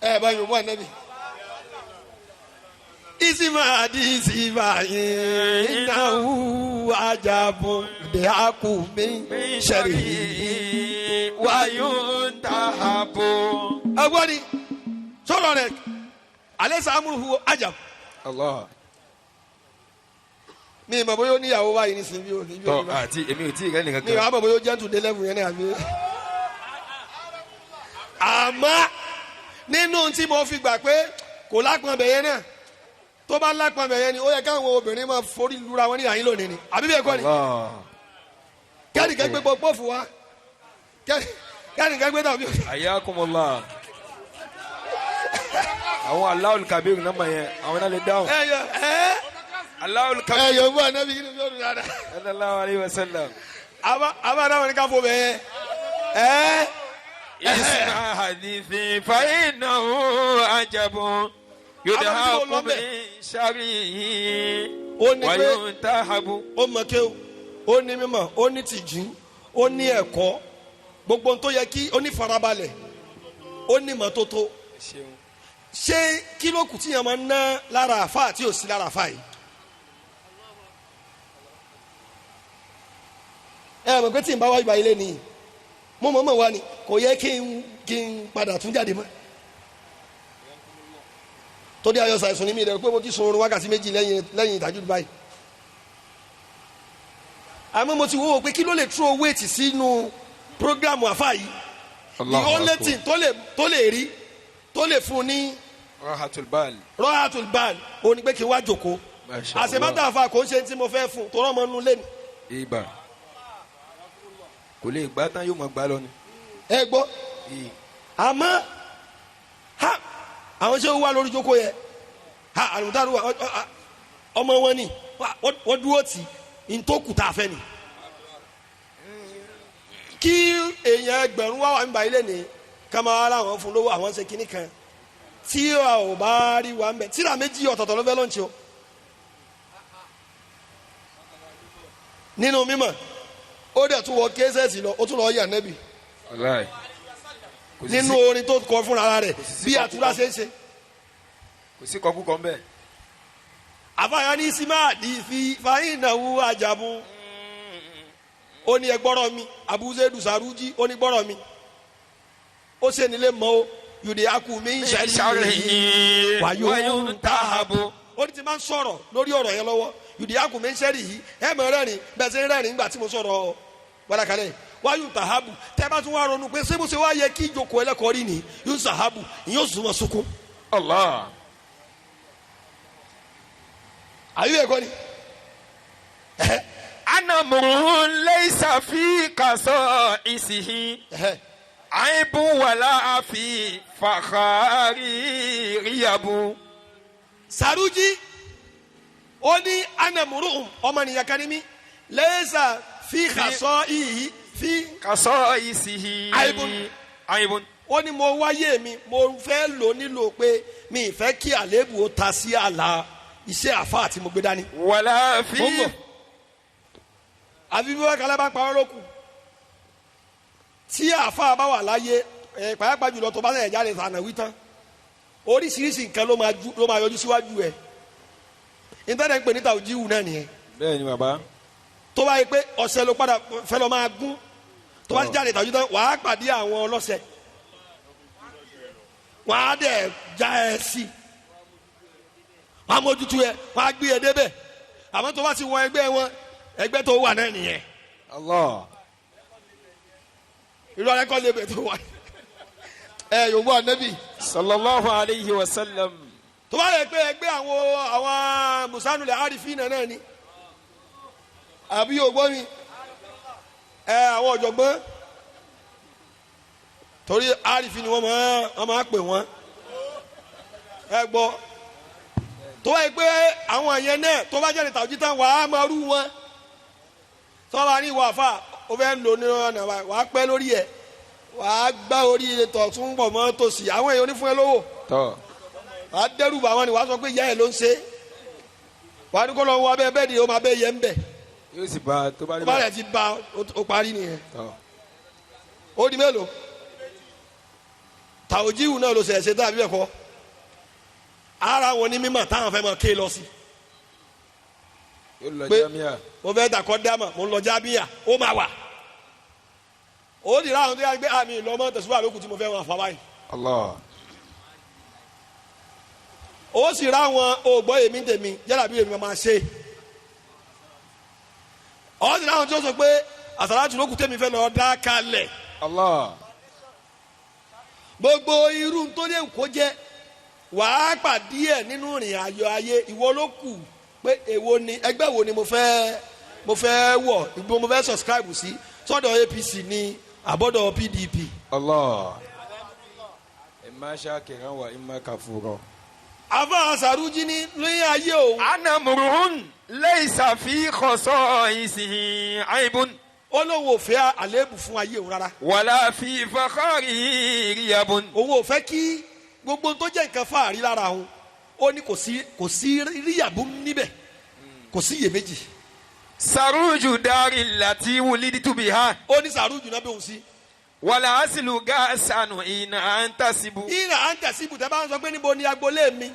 S2: ẹ bá yóò bọ́ ànábì. Isima hadithi báyìí innahu ajabun bihaku min sharri
S3: wayuntahabu.
S2: Ọgbọ́n ni sọ̀rọ̀ rẹ̀ alẹ́ sàmúlùú ajab.
S3: Allah.
S2: Mi ìmọ̀ bóyá ó níyàwó báyìí nísìnyí bí ó ní.
S3: Tọ́ àti èmi ò tí ì rẹ́ nìkan
S2: kan. Mi ìmọ̀ bóyá ó jẹ́ tùdé lẹ́fù yẹn ní àbí. Àmọ́ nínú tí mo fi gbà pé kò lápọn bẹ̀yẹn náà Tó bá lápá mẹ̀yẹ ni ó yẹ káwọn obìnrin máa forí lura wọn ní àyín lónìí ni. Àbí bẹ́ẹ̀ kọ́ ni? Kẹ́nìkan gbé pọ́fù wa. Kẹ́nìkan gbé tàbí.
S3: Ayakumullah. Àwọn Allahul Kabir náà mọ̀ yẹn, àwọn náà lè dáhùn.
S2: Ẹ yọ ẹ.
S3: Allahul Kabir.
S2: Ẹ yọ fún anabi kí ni yóò dùn dáadáa.
S3: Sallallahu alayhi wa sallam.
S2: Àbá dáhùn ní ká fò bẹ́ẹ̀. Ẹ.
S3: Isma hadithi fa innahu ajabun yudhaku min sharrihi wa yuntahabu.
S2: Ó mọ kéwù, ó ní mímọ̀, ó ní tìjú, ó ní ẹ̀kọ́, gbogbo tó yẹ kí ó ní farabalẹ̀, ó ní mọ́tótó. Ṣé kí ló kù tí yẹn máa ń ná lára àfa àti òsì lára àfa yìí? Ẹ mọ̀ pé tí n bá wá ìgbà ilé ni mo mọ̀ mọ̀ wá ni kò yẹ kí n padà tún jáde mọ́. Torí ayọ̀ ṣàìsùn ní mi rẹ̀ pé mo ti sun oorun wákàtí méjì lẹ́yìn ìdájú báyìí. Àmọ́ mo ti wò ó pé kí ló lè throw weight sínú programu àfa yìí. The only thing tó lè rí tó lè fún ní.
S3: Rahatul bal.
S2: Rahatul bal ó ní pé kí n wá jókòó. Àṣemátà àfa kò ń ṣe tí mo fẹ́ fún tó rán ọmọ inú lé mi.
S3: Ibà kò lè gbá tán yóò máa gbá lọ ni.
S2: Ẹ gbọ́ àmọ́ ha àwọn ṣé ó wà lórí jókòó yẹ ha àlùmọ́tàrú wa ọmọ wọn ni wọ́n dúró tì í ntòkù tá a fẹ́ ni. Kí èèyàn ẹgbẹ̀rún wá wà ń ba ilé ni kama ara àwọn fún lówó àwọn ṣe kinní kan tí a ò bá rí wa ń bẹ tíra méjì ọ̀tọ̀ọ̀tọ̀ ló fẹ́ lọ́nṣẹ́ o. Nínú mímọ̀ ó dẹ̀ tún wọ késẹ́ẹ̀sì lọ ó tún lọ yà nẹ́bì nínú orin tó kọ fúnra rẹ̀ bí àtúrà ṣe ń ṣe.
S3: Kò sí kọkú kan bẹ́ẹ̀.
S2: Àfàyà ní símáàdì fi fàyínàwó àjàmú ó ní ẹgbọ́rọ̀ mi Abuzedu Saruji ó ní gbọ́rọ̀ mi ó ṣe nílé mọ́ o yòdì akú mi ń ṣẹ́rí wàyó ń tààbò ó ní ti máa ń sọ̀rọ̀ lórí ọ̀rọ̀ yẹn lọ́wọ́ yòdì akú mi ń ṣẹ́rí yìí ẹ mọ̀ rẹ́rìn bẹ́ẹ̀ ṣe ń rẹ́rìn nígbà tí mo sọ̀rọ̀ wàdàkàlẹ̀ wáyù tàhábù tẹ́ bá tún wá ronú pé ṣé mo ṣe wá yẹ kí ìjókòó ẹlẹ́kọ̀ọ́ rí ni yóò sàhábù ìyóò sùn wọn sunkún.
S3: Allah.
S2: Àyù ẹ̀kọ́ ni.
S3: Ana murun laysa fi qasa'isihi aibun wala fi fakhari riyabu.
S2: Saruji ó ní ana murun ọmọnìyàn kan ní mi laysa fi qasaihi fi
S3: qasa'isihi
S2: aibun
S3: aibun.
S2: Ó ní mo wáyé mi mo fẹ́ lò nílò pé mi ì fẹ́ kí àléébù ó ta sí àlà iṣẹ́ àfa àti mo gbé dání.
S3: Wala fi.
S2: Àfi bí wọn kálá bá parọ́ lókù tí àfa bá wà láyé ẹ pàápàá jùlọ tó bá sẹ̀ jáde sànà wí tán oríṣiríṣi nǹkan ló máa yọjú síwájú ẹ ìtẹ́lẹ̀ ń pè níta òjìwù náà nìyẹn.
S3: Bẹ́ẹ̀ ni bàbá.
S2: Tó bá yẹ pé ọṣẹ ló padà fẹ́ lọ máa gún tó bá ti jáde tàbí tán wàá pàdé àwọn ọlọ́ṣẹ wàá dẹ̀ já ẹ sí wàá mójútó ẹ wàá gbé ẹ débẹ̀ àmọ́ tó bá ti wọ ẹgbẹ́ wọn ẹgbẹ́ tó wà náà nìyẹn.
S3: Allah.
S2: Irú ọ̀rẹ́ kọ́ lébè tó wà. Ẹ yòówù ànábì.
S3: Sallallahu alayhi wa sallam.
S2: Tó bá yẹ pé ẹgbẹ́ àwọn musanulẹ̀ arifina náà ni. Àbí yóò gbọ́ mi. Ẹ àwọn ọ̀jọ̀gbọ́n. Torí arifin ni wọ́n máa pè wọ́n. Ẹ gbọ́. Tó bá yẹ pé àwọn yẹn náà tó bá jáde tàbí tán wàá máa rú wọn. Tọ́ba ní ìwà àfà ó fẹ́ lò ní ọ̀nà wàá pẹ́ lórí ẹ̀ wàá gbá orí tọ̀ tún pọ̀ mọ́ tòsí àwọn èèyàn onífún ẹ lówó wàá dẹ́rù bà wọ́n ni wàá sọ pé ìyá ẹ̀ ló ń ṣe wàá ní kó lọ wọ abẹ́ bẹ́ẹ̀ ni ó máa bẹ́ yẹ ń bẹ̀
S3: yóò sì bá tó bá rí
S2: bá rẹ̀ ti ba ó parí nìyẹn. Ó di mélòó tàòjíwù náà ló ṣẹ̀ ṣe tàbí ẹ̀kọ́ ara wọn ní mímọ̀ táwọn fẹ́ mọ̀ ké lọ sí pé mo fẹ́ dàkọ́ dáàmà mo ń lọ jábíyà ó máa wà ó di láwọn tó yà gbé àmì ìlọmọ tẹ̀síwá lókùn tí mo fẹ́ wọn fà báyìí.
S3: Allah.
S2: Ó sì ráwọn ògbọ́ èmi tèmi yálà bí èmi máa ṣe ó sì ráwọn tó sọ pé àsàlátù lókùn tèmi fẹ́ lọ dá kalẹ̀.
S3: Allah.
S2: Gbogbo irú tó lè kó jẹ Wàá pàdé ẹ̀ nínú ìrìn àjò ayé. Ìwọ ló kù pé èwo ni ẹgbẹ́ wo ni mo fẹ́ wọ̀, ibo mo fẹ́ subscribe sí, sọ́dọ̀ APC ni àbọ̀dọ̀ PDP.
S3: Allah. Imma shakiran wa imma kafura.
S2: Àfa Sàrújí ní lóyún ayé òun.
S3: Ana murun laysa fi khasaisihi aibun.
S2: Ó lóun ò fẹ́ àléébù fún ayé òun rárá.
S3: Wala fi fakharihi riyabun.
S2: Òun ò fẹ́ kí gbogbo tó jẹ́ nǹkan fáàrí lára òun, ó ní kò sí ríyàbù níbẹ̀, kò sí iyèméjì.
S3: Saruju dari lati wuliditu biha.
S2: Ó ní Sàrújù náà bí òun sí.
S3: Wala asilu gasanu ina antasibu.
S2: Ina antasibu tẹ́ bá ń sọ pé níbo ni agboolé mi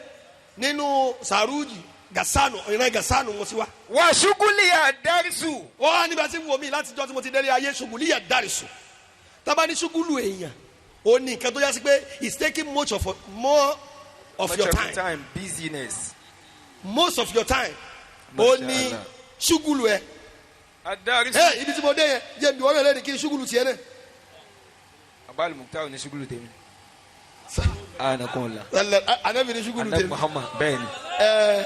S2: nínú Sàrújù gasanu ìran gasanu mo sí wa.
S3: Wa ṣuguliya darisu.
S2: Wọ́n á níbi àti wo mi láti jọ́ tí mo ti délé ayé ṣuguliya darisu. Tábà ní ṣugulu èèyàn, ó ní nǹkan tó yá sí pé it's taking much of more of your time.
S3: Busyness.
S2: Most of your time. Ó ní ṣugulu ẹ.
S3: Adarisu.
S2: Ẹ ibi tí mo dé yẹn jẹ́ mi wọ́n lè lẹ́nu kí ṣugulu tiẹ̀ náà.
S3: Abali Muktar ní ṣugulu tèmi. Anakunla.
S2: Anabi ní ṣugulu tèmi.
S3: Anabi Muhammad bẹ́ẹ̀ni.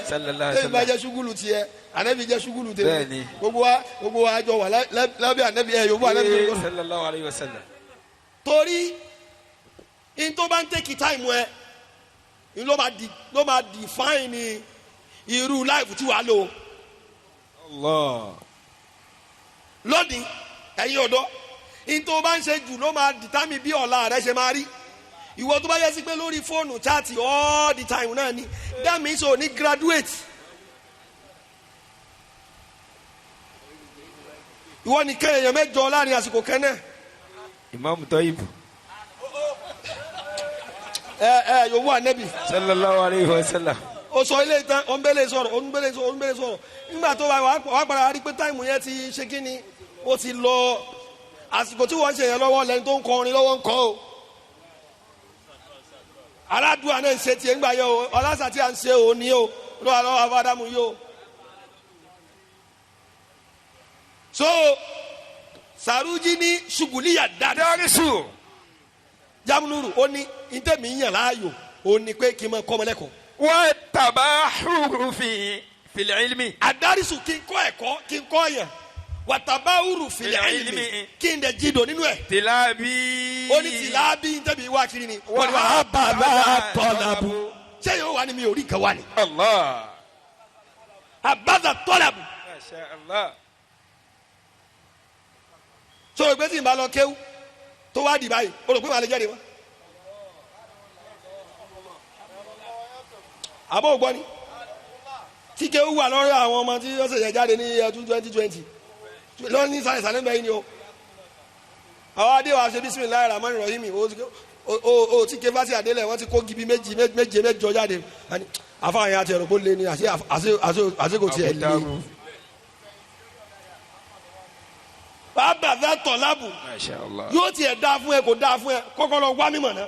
S3: Sallallahu alaihi
S2: wasallam. Bá jẹ́ ṣugulu tiẹ̀, anabi jẹ́ ṣugulu tèmi.
S3: Bẹ́ẹ̀ni.
S2: Gbogbo wa jọ wà lábẹ́ anabi ẹ yòówù anabi.
S3: Sallallahu alaihi wasallam.
S2: Torí in tó bá ń tẹ́kì táìmù ẹ ló máa define irú láìfù tí wàá lò.
S3: Allah.
S2: Lónìí ẹ̀yin ọ̀dọ́ in tó bá ń ṣe jù ló máa determine bí ọ̀la rẹ ṣe máa rí. Ìwọ tó bá yẹ sí pé lórí fóònù chaati all the time náà ni, that means o ní graduate. Ìwọ nìkan èèyàn mẹ́jọ láàrin àsìkò kan náà.
S3: Imam Toyib.
S2: Ẹ yòówù ànẹ́bì.
S3: Sallallahu alayhi wa sallam.
S2: O sọ ilé ìtàn, o ń bẹ́lẹ̀ sọ̀rọ̀, o ń bẹ́lẹ̀ sọ̀rọ̀, o ń bẹ́lẹ̀ sọ̀rọ̀. Nígbà tó wà padà rí pé táìmù yẹn ti ṣe kí ni, o ti lọ. Àsìkò tí wọ́n ń ṣe yẹn lọ́wọ́ lẹ́ni tó ń kọrin lọ́wọ́ ń kọ́ o. Aládùúgbò náà ń ṣe tiẹ̀ ńgbà yẹn o, ọlásà tí a ń ṣe o ní o, lọ́wọ́ lọ́wọ́ afádámù yìí o. So Sàrújí ní ṣùgùlíyà dárísù. Jámúnúrù ó ní ntẹ̀mí yàn láàyò ó ní pé kí n máa kọ́ ọmọ lẹ́kọ̀ọ́.
S3: Wọ́n tàbá hùrù fil ilmi.
S2: Àdárísù kí n kọ́ ẹ̀kọ́ kí n kọ́ yàn. Wàtàbá hùrù fil ilmi kí n dẹ̀ jìdò nínú ẹ̀.
S3: Tìlábí.
S2: Ó ní tìlábí ntẹ̀mí wá kiri ni. Wọ́n ní wàá bàbá tọ́lábù. Ṣé yóò wá ní mi ò rí nǹkan wá ni?
S3: Allah.
S2: Àbáza tọ́lábù.
S3: Masha Allah.
S2: Sọ̀rọ̀ pé tí n bá lọ kéwú tó wá di báyìí o rò pé màá lè jáde wá. Àbọ̀ ògbọ́n ni tí kéwú wà lọ́rọ̀ àwọn ọmọ tí wọ́n ṣẹ̀ṣẹ̀ jáde ní ọdún 2020 lọ́ọ́ ní sàlẹ̀ sàlẹ̀ bẹ́ẹ̀ ni o. Àwọn adé wa ṣe bismillahir rahmanir rahim o tí ké fásitì àdélẹ̀ wọ́n ti kó gibi méjì méje mẹ́jọ jáde. Àfààní àti ẹ̀rọ kó lé ní àṣekò tiẹ̀ lé. Bàbá tọ̀lábù yóò tiẹ̀ dáa fún ẹ kò dáa fún ẹ kọ́kọ́ lọ wá mímọ̀ náà.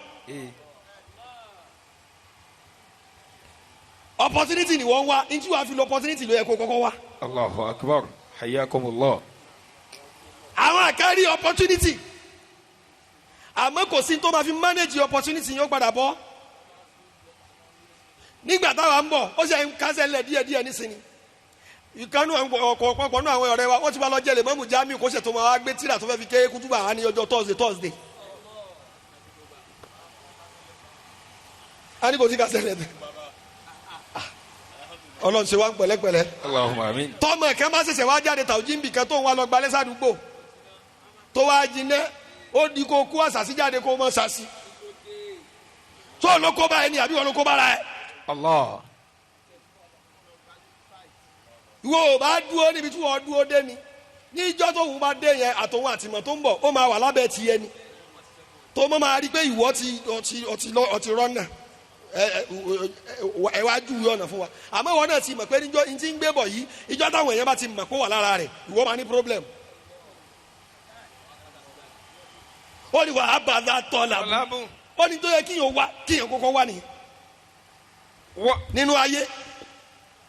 S2: Opportunity ni wọ́n wá ní tí wàá fi lọ opportunity ló yẹ kó kọ́kọ́ wá.
S3: Allahu akbar hayyakumullah.
S2: Àwọn àkárí opportunity àmọ́ kò sí tó máa fi manage opportunity yóò padà bọ́. Nígbà táwa ń bọ̀ ó ṣe ń kásẹ̀ lẹ̀ díẹ̀díẹ̀ nísìnyí. Ìkànnù ọ̀pọ̀lọpọ̀ náà àwọn ọ̀rẹ́ wa wọ́n ti bá lọ jẹ́lẹ̀ mọ́mú Jamiu kó ṣètò máa gbé tíra tó fẹ́ fi ké kútúbà á ní ọjọ́ Thursday. A ní kò sí ká ṣẹlẹ̀ tẹ́. Ọlọ́run ṣe wá ń pẹ̀lẹ́pẹ̀lẹ́.
S3: Allahumma amin.
S2: Tọ́mọ ẹ̀kẹ́ má ṣẹ̀ṣẹ̀ wá jáde tàwọn jíǹbì kan tó ń wá lọ gbalẹ́ sádùúgbò tó wá jiná ó di kó kó àṣàṣì jáde kó mọ́ ṣàṣì. Tó ló kó bá ẹni àbí wọn ló kó bára ẹ.
S3: Allah.
S2: Ìwọ ò bá dúró níbi tí wọ́n dúró dé ni níjọ́ tó ń bá dé yẹn àtòun àtìmọ̀ tó ń bọ̀ ó máa wà lábẹ́ ti yẹn ni tó mọ́ máa rí pé ìwọ ti rọ́nà ẹ wá júwe ọ̀nà fún wa àmọ́ ìwọ náà ti mọ̀ pé níjọ́ ní ti ń gbé bọ̀ yìí ìjọ́ táwọn èèyàn bá ti mọ̀ kó wà lára rẹ̀ ìwọ máa ní problem. Ó ní wàá bàdá tọ́lá ó ní tó yẹ kíyàn wá kíyàn kọ́kọ́ wá nìyẹn nínú ayé.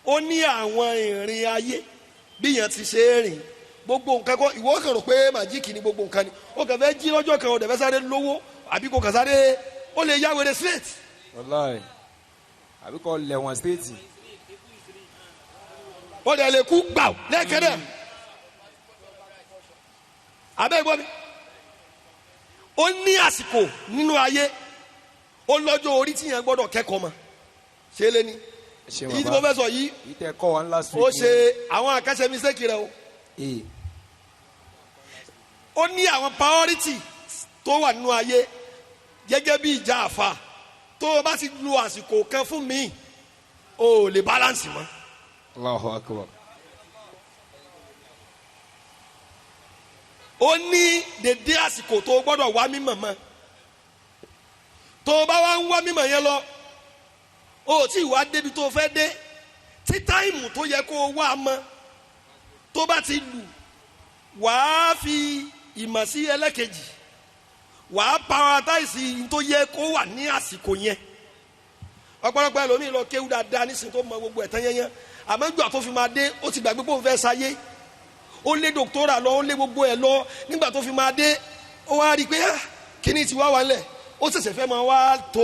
S2: Ó ní àwọn ìrìn ayé bí yẹn ti ṣe é rìn gbogbo nǹkan kọ́ ìwọ kàn rò pé màjíìkì ni gbogbo nǹkan ni ó kàn fẹ́ jí lọ́jọ́ kan ó dẹ̀ fẹ́ sáré lówó àbí kò kàn sáré ó lè yá wèrè straight.
S3: Wallahi. Àbí kò lẹ̀wọ̀n stéètì.
S2: Ó dẹ̀ lè kú gbà lẹ́ẹ̀kẹ́dẹ̀. Abẹ́ gbọ́ mi. Ó ní àsìkò nínú ayé, ó lọ́jọ́ orí tí yẹn gbọ́dọ̀ kẹ́kọ̀ọ́ mọ̀. Ṣé lé ní? Èyí tí mo fẹ́ sọ yìí.
S3: Ìtẹ̀ kọ́ wa last week.
S2: Ó ṣe àwọn àkàṣe mistake rẹ o. Ó ní àwọn priority tó wà nínú ayé gẹ́gẹ́ bí ìjà àfa tó o bá ti lu àsìkò kan fún mi o ò lè balance mọ́.
S3: Allahu akbar.
S2: Ó ní dédé àsìkò tó o gbọ́dọ̀ wá mímọ̀ mọ́. Tó o bá wá ń wá mímọ̀ yẹn lọ, o ò tí ì wá débi tó o fẹ́ dé. Tí táìmù tó yẹ kó o wá mọ́ tó bá ti lù, wàá fi ìmọ̀ sí ẹlẹ́kejì, wàá paradise tó yẹ kó wà ní àsìkò yẹn. Ọ̀pọ̀lọpọ̀ ẹlòmíì lọ kéwú dáadáa nísìnyí tó mọ gbogbo ẹ̀tàn yẹnyẹn, àmọ́ ìgbà tó fi máa dé ó ti gbàgbé pé òun fẹ́ sáyé. Ó lé dòkítọ́rà lọ, ó lé gbogbo ẹ̀ lọ. Nígbà tó fi máa dé ó wá rí i pé kíní ti wá wà nílẹ̀, ó ṣẹ̀ṣẹ̀ fẹ́ máa wá tó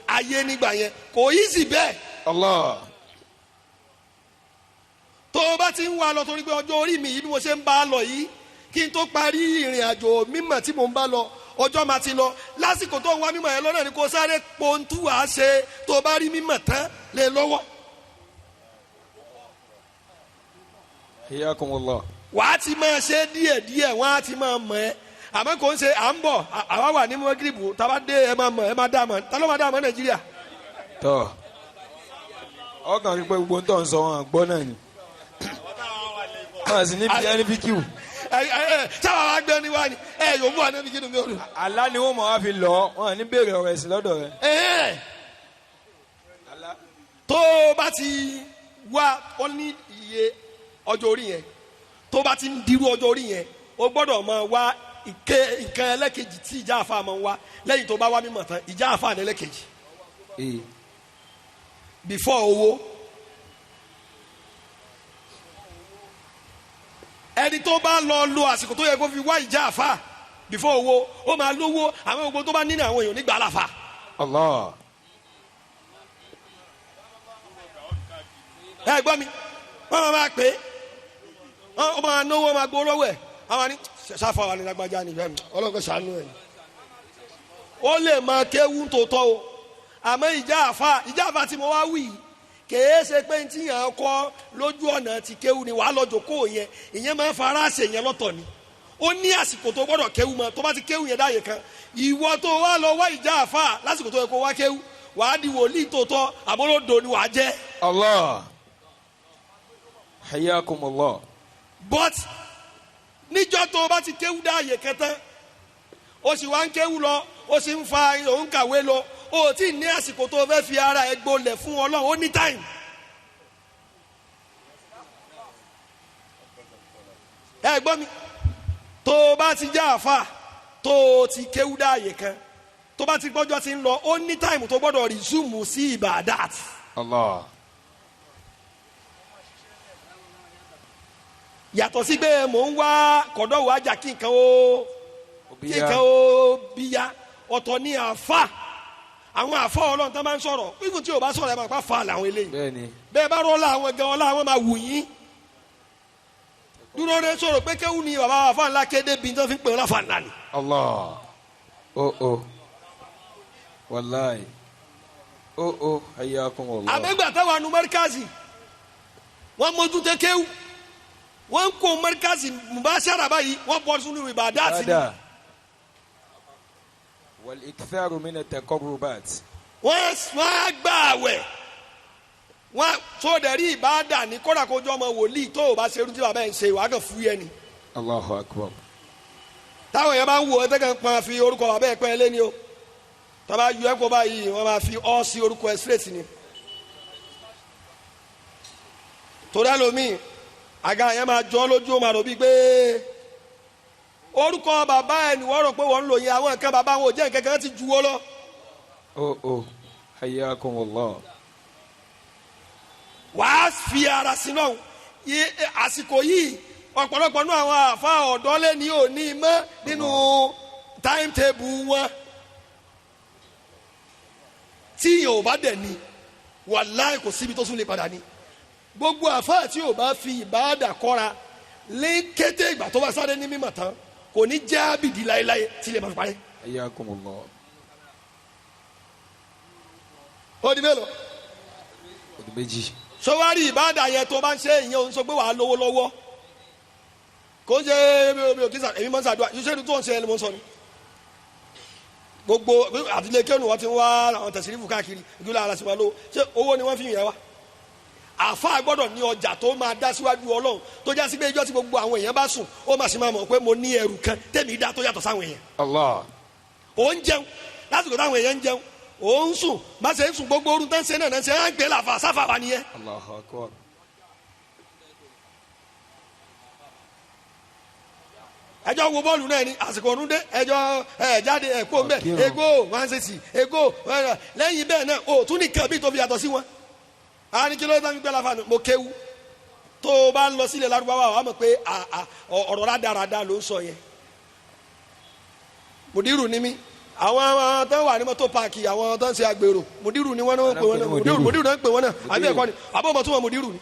S2: ayé nígbà yẹn. Kò easy bẹ́ẹ̀.
S3: Allah.
S2: Tó o bá ti ń wá lọ torí pé ọjọ́ orí mi yìí bí mo ṣe ń bá a lọ yìí, kí n tó parí ìrìn àjò mímọ̀ tí mò ń bá lọ, ọjọ́ máa ti lọ. Lásìkò tó ń wá mímọ̀ yẹn lọ́nà ni kò sáré pontú wàá ṣe tó o bá rí mímọ̀ tán lé lọ́wọ́.
S3: Hiyakumullah.
S2: Wàá ti máa ṣe díẹ̀ díẹ̀, wọ́n á ti máa mọ̀ ẹ́. Àmọ́ kò ń ṣe à ń bọ̀, àwa wà ní mọ́gìrìbù, tá a bá dé ẹ máa mọ̀, ẹ máa dá mọ̀. Ta ló máa dá mọ̀ Nàìjíríà?
S3: Tọ́ ọkàn rí pé gbogbo ń tọ̀ ń sọ wọn gbọ́ náà ni. Wọ́n sì ní bí ẹni bí kíw.
S2: Sábà wá gbé ní wá ni ẹ yóò mú àná bí kí ni mi ò dùn.
S3: Àlá ni wọ́n mọ̀ wá fi lọ, wọ́n ní béèrè ọ̀rọ̀ ẹ̀sìn lọ́dọ̀ rẹ̀.
S2: Tó o bá ti wá ó ní iye ọjọ́ orí yẹn, tó bá ti ń dirú ọjọ́ orí yẹn, o gbọ́dọ̀ máa wá nǹkan ẹlẹ́kejì tí ìjà àfa máa ń wá lẹ́yìn tó bá wá mímọ̀ tán. Ìjà àfa ní ẹlẹ́kejì before owó. Ẹni tó bá lọ lo àsìkò tó yẹ kó fi wá ìjà àfa before owó, ó máa lówó. Àwọn gbogbo tó bá nínú àwọn èèyàn nígbà àlàfà.
S3: Allah.
S2: Ẹ gbọ́ mi, wọ́n máa pè é, wọ́n máa náwó, wọ́n máa gbowó lọ́wọ́ ẹ̀. Àwọn ni sáfà wà ní lágbájá ni ọlọ́kọ̀ sànú ẹ̀. Ó lè máa kéwú tòótọ́ o, àmọ́ ìjà àfa tí mo wá wí kèé ṣe pé tí yàn kọ́ lójú ọ̀nà ti kéwú ni wàá lọ jókòó yẹn. Ìyẹn máa ń fara ṣe yẹn lọ́tọ̀ ni. Ó ní àsìkò tó gbọ́dọ̀ kéwú mọ́. Tó bá ti kéwú yẹn dáyé kan, ìwọ tó wá lọ wá ìjà àfa lásìkò tó yẹ kó wá kéwú, wàá di wòlíì tòótọ́, àbólódò ni wàá jẹ́.
S3: Allah. Hayyakumullah.
S2: But níjọ́ tó o bá ti kéwú dáàyè kẹtẹ, o sì wá ń kéwú lọ, o sì ń fa òun kàwé lọ, o tí ní àsìkò tó o fẹ́ fi ara ẹ gbolẹ̀ fún Ọlọ́run. Ó ní táìmù. Ẹ gbọ́ mi, tó o bá ti já àfa tó o ti kéwú dáàyè kan, tó bá ti gbọ́jọ́ ti ń lọ, ó ní táìmù tó gbọ́dọ̀ rìsúùmù sí ìbàdàt.
S3: Allah.
S2: Yàtọ̀ sí pé mò ń wá kọ̀dọ̀ wá jà kí nǹkan ó bíyá. Ọ̀tọ̀ ni àfa. Àwọn àfa Ọlọ́run tó máa ń sọ̀rọ̀, even tí o bá sọ̀rọ̀ ẹ máa pa fa làwọn eléyìí. Bẹ́ẹ̀ bá rọ́ọ̀lá àwọn gan ọlá àwọn máa wù yín. Dúró de sọ̀rọ̀ pé kéwù ni bàbá àfa ńlá kéde bí tó fi ń pè ọ́ láfa ńlá ni.
S3: Allah. O o. Wàláì. O o. Hayyakumullah.
S2: Àmẹ́gbà táwọn anu mẹ́ríkàsì wọ́n mójú tẹ kéwù, wọ́n ń kó mẹ́ríkàsì mubashara báyìí, wọ́n bọ́ sínú ìbàdàtì ni.
S3: Wal iktharu min at-taqarrubat.
S2: Wọ́n á gbà àwẹ̀, wọ́n tó dẹ̀rí ìbáàdà ní kódà kó jọ́ ọmọ wòlíì tó o bá ṣe irú tí bàbá ẹ̀ ń ṣe, wàá kàn fúyẹ́ ni.
S3: Allahu akbar.
S2: Táwọn yẹn bá ń wo ẹ tẹ́kẹ̀ ń pọn fi orúkọ bàbá ẹ̀ pẹ́ lé ní o, tọ́ba yọ ẹ́ kó báyìí wọ́n máa fi ọ́ sí orúkọ ẹ̀ straight ni. Torí ẹlòmíì àga yẹn máa jọ lójú, ó máa rò bíi pé orúkọ bàbá ẹ̀ ni wọ́n rò pé wọ́n ń lò yẹn. Àwọn nǹkan bàbá wọn ò jẹ́ nǹkan kan ti ju wọ́ lọ.
S3: O o. Hayyakumullah.
S2: Wàá fi ara sí náà àsìkò yìí. Ọ̀pọ̀lọpọ̀ nínú àwọn àfa ọ̀dọ́ lé ní òní mọ́ nínú timetable wọn. Tí yẹn ò bá dẹ̀ ni Wàláì kò síbi tó tún lè padà ní. Gbogbo àfáà tí ò bá fi ìbáàdà kọ́ra lé kété ìgbà tó bá sáré ní mímọ̀ tán kò ní jẹ́ ábìdí láéláé tí lè máa fi parẹ́.
S3: Hayyakumullah.
S2: Ó di mélòó?
S3: Ó di méjì.
S2: Sọwárí ìbáàdà yẹn tó bá ń ṣe ìyẹn òun sọ pé wàá lówó lọ́wọ́. Kò ń ṣe mi ò kí sà èmi máa ń ṣàdúrà iṣẹ́ tó ń ṣe ẹni mo ń sọ ni. Gbogbo àtìlẹ́ kẹ́nu wọn ti ń wá àwọn tẹ̀sírífù káàkiri ìdúrà ara sì máa lówó ṣé owó ni wọ́n fi yẹn wá. Àfáà gbọ́dọ̀ ní ọjà tó máa dá síwájú Ọlọ́run tó já sí pé ijọ́ tí gbogbo àwọn èèyàn bá sùn ó máa sì máa mọ̀ pé mo ní ẹrù kan tẹ̀mí dá tó yàtọ̀ sáwọn èèyàn.
S3: Allah.
S2: Ó ń jẹun lásìkò táwọn èèyàn ń jẹun ó ń sùn má ṣe ń sùn gbogbo orun tán ṣe náà náà ṣe á ń gbé làfà sáfà wà nìyẹn.
S3: Allahu akbar.
S2: Ẹjọ́ wo bọ́ọ̀lù náà ni àsìkò ọdún dé ẹjọ́ ẹ jáde ẹ kó mbẹ ego one sixty ego lẹ́yìn bẹ́ẹ̀ náà o tún nìkan bí tó fi yàtọ̀ sí wọn. A ní kí ló dé gbé láfa mo kéwu tó o bá ń lọ sílẹ̀ Lárúbáwá wa mọ̀ pé ọ̀rọ̀ rádaràda ló ń sọ yẹn. Mùdírù ni mí àwọn tó wà ní mọ́tò páàkì àwọn tó ń ṣe agbèrò mùdírù ni wọ́n náà ń pè wọ́n náà mùdírù náà ń pè wọ́n náà àbí ẹ̀kọ́ ni àbọ̀ mọ̀ tún wọn mùdírù ni.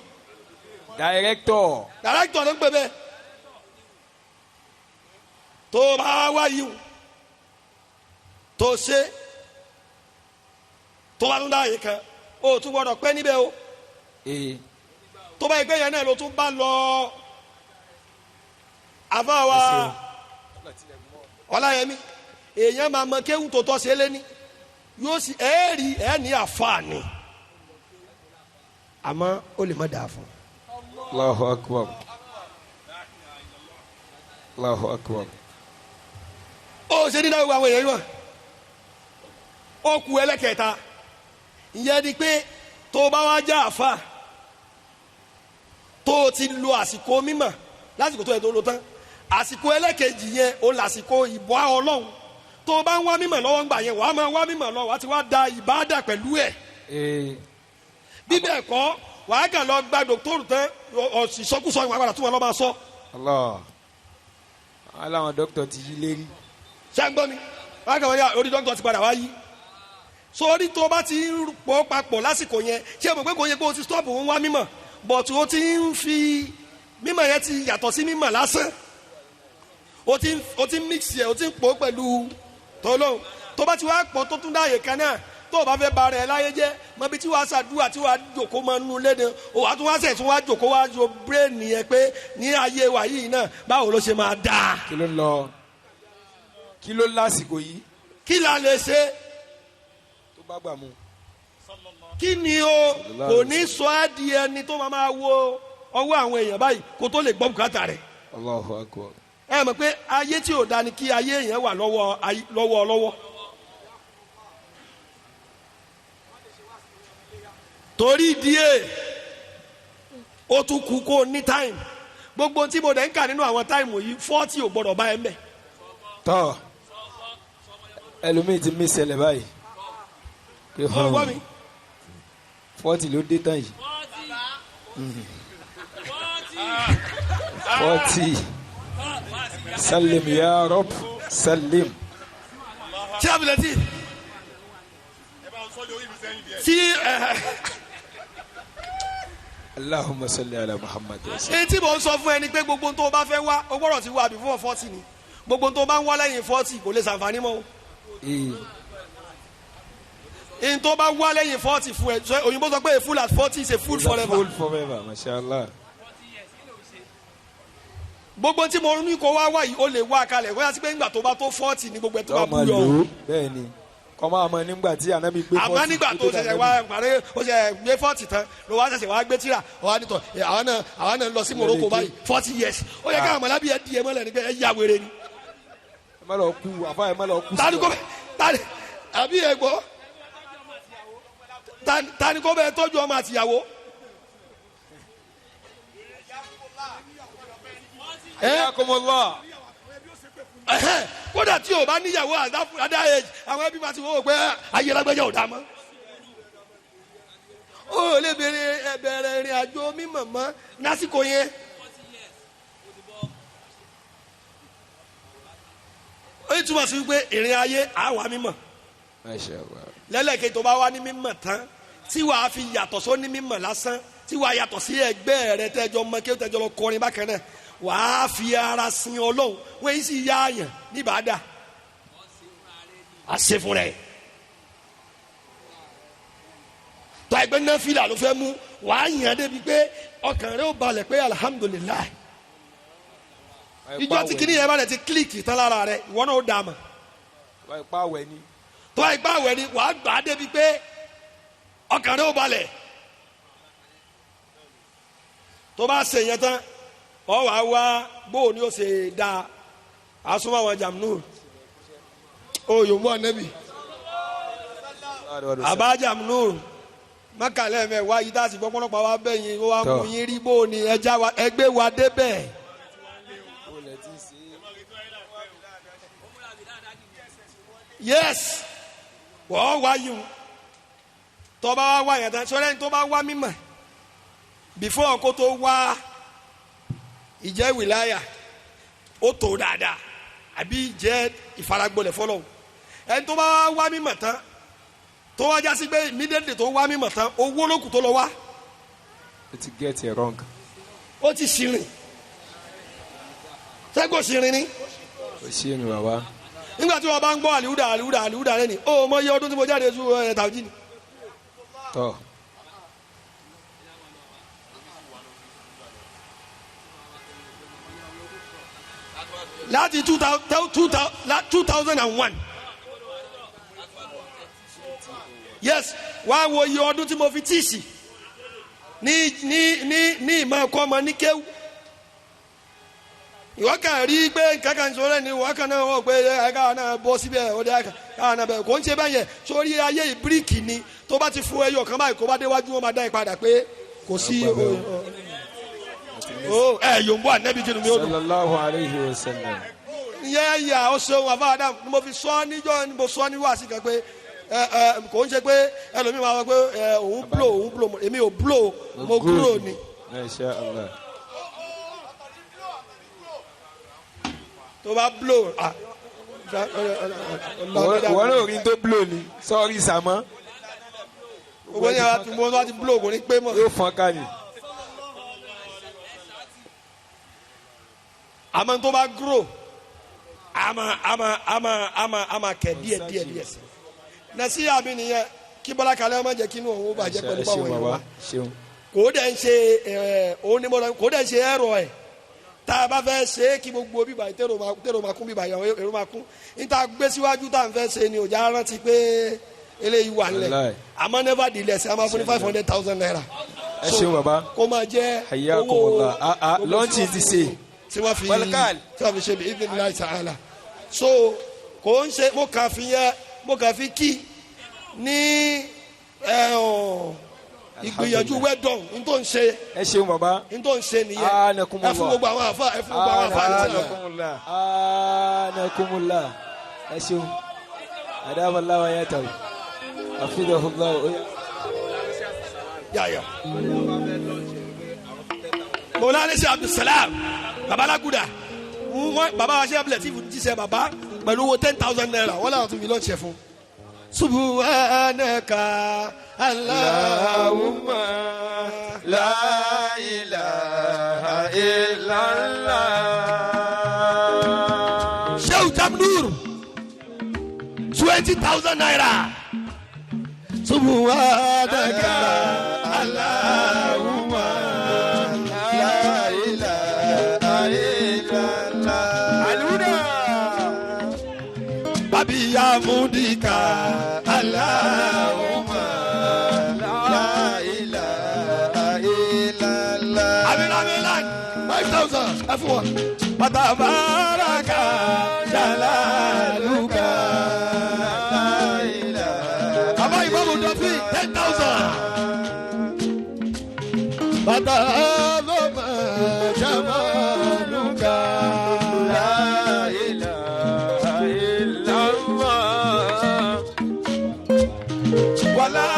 S3: Director.
S2: Director ló ń pè bẹ́ẹ̀. Tó bá wá yìí o tó ṣe tó bá tún dá yìí kan o tún gbọdọ̀ pẹ́ níbẹ̀ o tó bá yìí pé yẹn náà ló tún bá lọ àfáwa Ọláyẹmí èèyàn máa mọ kéwù tó tọ́ ṣe lé ní yóò sì ẹ rí ẹ ní àfààní àmọ́ ó lè má dáa fún.
S3: Allahu akbar. Allahu akbar.
S2: Ó ṣe ní dáwọ́ àwọn èèyàn yìí ó ku ẹlẹ́kẹta ìyẹn ni pé tó bá wá já àfa tó o ti lo àsìkò mímọ̀ lásìkò tó yẹ tó lo tán àsìkò ẹlẹ́kejì yẹn o lásìkò ìbọ́ Ọlọ́run tó o bá ń wá mímọ̀ lọ́wọ́ ńgbà yẹn wàá máa wá mímọ̀ lọ wàá ti wá da ìbáàdà pẹ̀lú ẹ̀ bí bẹ́ẹ̀ kọ́ wàá kàn lọ gba dòkítọ́rù tán ìsọkúsọ ìwà padà tún wọn lọ́ máa sọ.
S3: Allah aláwọn dókítà ti yí lérí.
S2: Ṣé ń gbọ́ mi wàá kàn wọ́n yà orí dókítà ti padà wá yí. Sórí tó bá ti ń pọ̀ papọ̀ lásìkò yẹn ṣé mo pé kò yẹ kó o ti stop ń wá mímọ̀ but o ti ń fi mímọ̀ yẹn ti yàtọ̀ sí mímọ̀ lásán o ti ń mix yẹ o ti ń pọ̀ pẹ̀lú tọ́lọ́hún tó bá ti wá pọ̀ tó tún dáàyè kan náà tó o bá fẹ́ ba rẹ̀ láyé jẹ́ mọ bí tí wàá ṣàdúrà tí wàá jòkó máa nu léde o wàá tún wá sẹ̀ tún wàá jòkó wàá jo bírèèni yẹn pé ní ayé wa yìí náà báwo ló ṣe máa dáa.
S3: Kí ló ń lọ kí ló lásìkò yìí.
S2: Kí la lè ṣe.
S3: Tó bá gbà mú.
S2: Kí ni o kò ní sọ ẹ́ di ẹni tó máa wo ọwọ́ àwọn èèyàn báyìí kó tó lè gbọ́ bùkátà rẹ̀.
S3: Allahu akbar.
S2: Ẹ mọ̀ pé ayé tí ò da ni kí ayé yẹn wà lọ́wọ́ lọ́wọ́. Torí díẹ̀ ó tún kú kó ní táìmù gbogbo tí mo dẹ̀ ń kà nínú àwọn táìmù yìí 40 ò gbọ́dọ̀ bá ẹ mbẹ̀.
S3: Tọ́ ẹlòmíì ti mí ṣẹlẹ̀ báyìí.
S2: Ó gbọ́ mi.
S3: 40 ló dé tán yìí. 40 salim ya Rabb salim.
S2: Ṣé àbílẹ̀ tí tí
S3: Allahumma salli ala Muhammad.
S2: Èyí tí mò ń sọ fún ẹ ni pé gbogbo tó o bá fẹ́ wá o gbọ́dọ̀ ti wá before 40 ni gbogbo tó o bá ń wá lẹ́yìn 40 kò lè ṣàǹfààní mọ́ o. Èyí tó bá wá lẹ́yìn 40 fún ẹ òyìnbó sọ pé a fool at 40 is a fool forever.
S3: A fool forever, mashallah.
S2: Gbogbo tí mo ní kó wá wá yìí o lè wá kalẹ̀ wọ́n yà sí pé nígbà tó bá tó 40 ni gbogbo ẹ̀ tó bá bú yọ.
S3: Bẹ́ẹ̀ ni kọ́ máa mọ nígbà tí anabi gbé 40.
S2: Àmọ́ nígbà tó ṣẹ̀ṣẹ̀ wá parí ó ṣẹ̀ gbé 40 tán ló wá ṣẹ̀ṣẹ̀ wá gbé tíra ọ̀hún nítọ̀ àwọn náà lọ sí Morocco báyìí 40 years ó yẹ káwọn mọ̀lábí ẹ di ẹ mọ́lẹ̀ nígbà ẹ yà wèrè ni.
S3: Ẹ má lọ kú àfa ẹ má lọ kú.
S2: Tani kò bẹ tani àbí ẹ gbọ́ tani kò bẹ tọ́jú ọmọ àtìyàwó. Kódà tí o bá níyàwó àdá age àwọn ẹbí máa ti wọ́n pé ayé lágbẹ́jọ́ ò dá mọ́. Ó lè bẹ̀rẹ̀ ìrìn àjò mímọ̀ mọ́ lásìkò yẹn. Ó yìí túmọ̀ sí wípé ìrìn ayé àwa mímọ̀. Lẹ́lẹ́kẹ̀ tó bá wá ní mímọ̀ tán tí wàá fi yàtọ̀ sóní mímọ̀ lásán, tí wàá yàtọ̀ sí ẹgbẹ́ rẹ tẹ́jọ mọ kí ó tẹ́jọ lọ kọrin bákan náà, wàá fi ara sin Ọlọ́run. Wọ́n yìí sì yá àyàn níbàdà àṣẹ fún rẹ̀. Tó ẹgbẹ́ náfìlà ló fẹ́ mú, wàá yàn débi pé ọkàn rẹ ó balẹ̀ pé alihamudulilayi. Ìjọ tí kìnìún yẹn bá rẹ̀ ti kílíkì tán lára rẹ, ìwọ náà ó dà mọ̀. Tó ẹgbẹ́ àwẹ̀ ni wàá gbà á débi pé ọkàn rẹ ó balẹ̀. Tó bá ṣe yẹn tán, ọ wàá wá bóun ni ó ṣe dáa. Àsomọ́ àwọn jàmínú ó yòó mú ànẹ́bì àbá jàmínú mọ́kànlá ẹ̀mẹ́ wá yìí tá a sì gbọ́ pọ́nlọ́pàá wá bẹ́yìn ó wá mú yín rí bóun ni ẹja wa ẹgbẹ́ wa débẹ̀. Yes, wọ́n wá yìí o. Tó bá wá yẹn tán, sọ́dọ̀ ẹni tó bá wá mímọ̀ before kó tó wá ìjẹ́ wìláyà ó tó dáadáa àbí ìjẹ́ ìfaragbolẹ̀ fọlọ́. Ẹni tó bá wá mímọ̀ tán, tó wá jásí pé immediately tó wá mímọ̀ tán, owó lókù tó lọ wá.
S3: Ó ti get it wrong.
S2: Ó ti ṣìrìn. Sẹ́gbọ̀n ṣìrìn ni.
S3: Ó ṣìrìn bàbá.
S2: Nígbà tí wọ́n bá ń gbọ́ àlìhúdà àlìhúdà àlìhúdà rẹ ni, ó mọ iye ọdún tí mo jáde tú ẹ̀ tàbí ni.
S3: Tọ́.
S2: Láti 2001. Yes, wá wo iye ọdún tí mo fi tíìsì ní ní ní ní ìmọ̀ ẹ̀kọ́ ọmọ ní kéwú. Ìwọ kàn rí pé nǹkan kan sọ̀rọ̀ ni ìwọ kan náà wọ́n pé ẹ káwọn náà bọ́ síbẹ̀ ọdẹ káwọn náà bẹ̀ kò ń ṣe báyẹn. Sórí ayé ìbíríkì ni, tó bá ti fún ẹyọ kan báyìí kó bá déwájú wọn máa dá ìpadà pé kò sí ẹ yòǹbó ànẹ́bí jìnnà mi ó dùn.
S3: Sallallahu alayhi wa sallam.
S2: Ìyẹn yà ó ṣeun àfa Adam ni mo fi sọ níjọ́ ni mo sọ ní wàásù kan pé ẹ kò ń ṣe pé ẹlòmíì máa wọ pé ẹ òun blow òun blow, èmi ò blow, mo kúrò ni.
S3: Masha Allah.
S2: Tó bá blow ah.
S3: Wọ́n náà rí tó blow ni sọ́ọ́rì sàmọ́.
S2: Gbogbo ní àwọn àtúntò wọn ti blow kò ní pé mọ́.
S3: Yóò fọ́n ká ni.
S2: Àmọ́ tó bá grow àmọ́ àmọ́ àmọ́ àmọ́ àmọ́ kẹ̀ díẹ̀ díẹ̀ díẹ̀ sí. Nàṣíyà mi nìyẹn kí Bọ́lá kalẹ́ ọmọ jẹ́ kí inú òun bàjẹ́ pẹ̀lú báwọn èèyàn wa. Kò dẹ̀ ń ṣe òun ni mo lọ, kò dẹ̀ ń ṣe ẹ̀rọ ẹ̀. Tá a bá fẹ́ ṣe é kí gbogbo bíbá yìí tèrò máa kún bíbá yìí èrò máa kún. Níta gbé síwájú tá à ń fẹ́ ṣe ni òjá rántí pé eléyìí wà nílẹ̀. Àmọ́ nevertheless a máa fún ní 500,000 naira.
S3: Ẹ ṣeun bàbá.
S2: Kó máa jẹ́ owó
S3: lọ́ọ̀tì ti ṣe.
S2: Tí wọ́n fi ṣe bí ibn ta'ala. So kò ń ṣe mo kàn fi yẹ mo kàn fi kí ní ìgbìyànjú wẹ́dọ̀n n tó ń ṣe.
S3: Ẹ ṣeun bàbá.
S2: N tó ń ṣe nìyẹn. Ẹ fún gbogbo àwọn àfa ẹ fún gbogbo àwọn àfa àti
S3: anakumula. Anakumula. Ẹ ṣeun. Adamalawa ya tàwé. Afidahulawo.
S2: Yaya. Mọ̀lá ṣe Abdulsalam babalaguda wọ́n baba wa ṣe abdulatif jíṣẹ́ baba pẹ̀lú owó 10,000 naira wọ́n làwọn tún fi lọ́ọ̀ṣẹ̀ fún. Subhanaka Allahumma
S3: la ilaha illallah.
S2: Shehu Jamnur 20,000 naira. Subhanaka Allahumma
S3: la ilaha illallah. Aluda.
S2: Babi Yamudika Allahumma
S3: la ilaha illallah.
S2: Amina 5,000 ẹ fún wa. Batabaraka jalaluka.
S3: La ilaha.
S2: Baba Imamu Dọ́fí 10,000. Batabaraka jamaluka.
S3: La ilaha illallah.
S2: Wala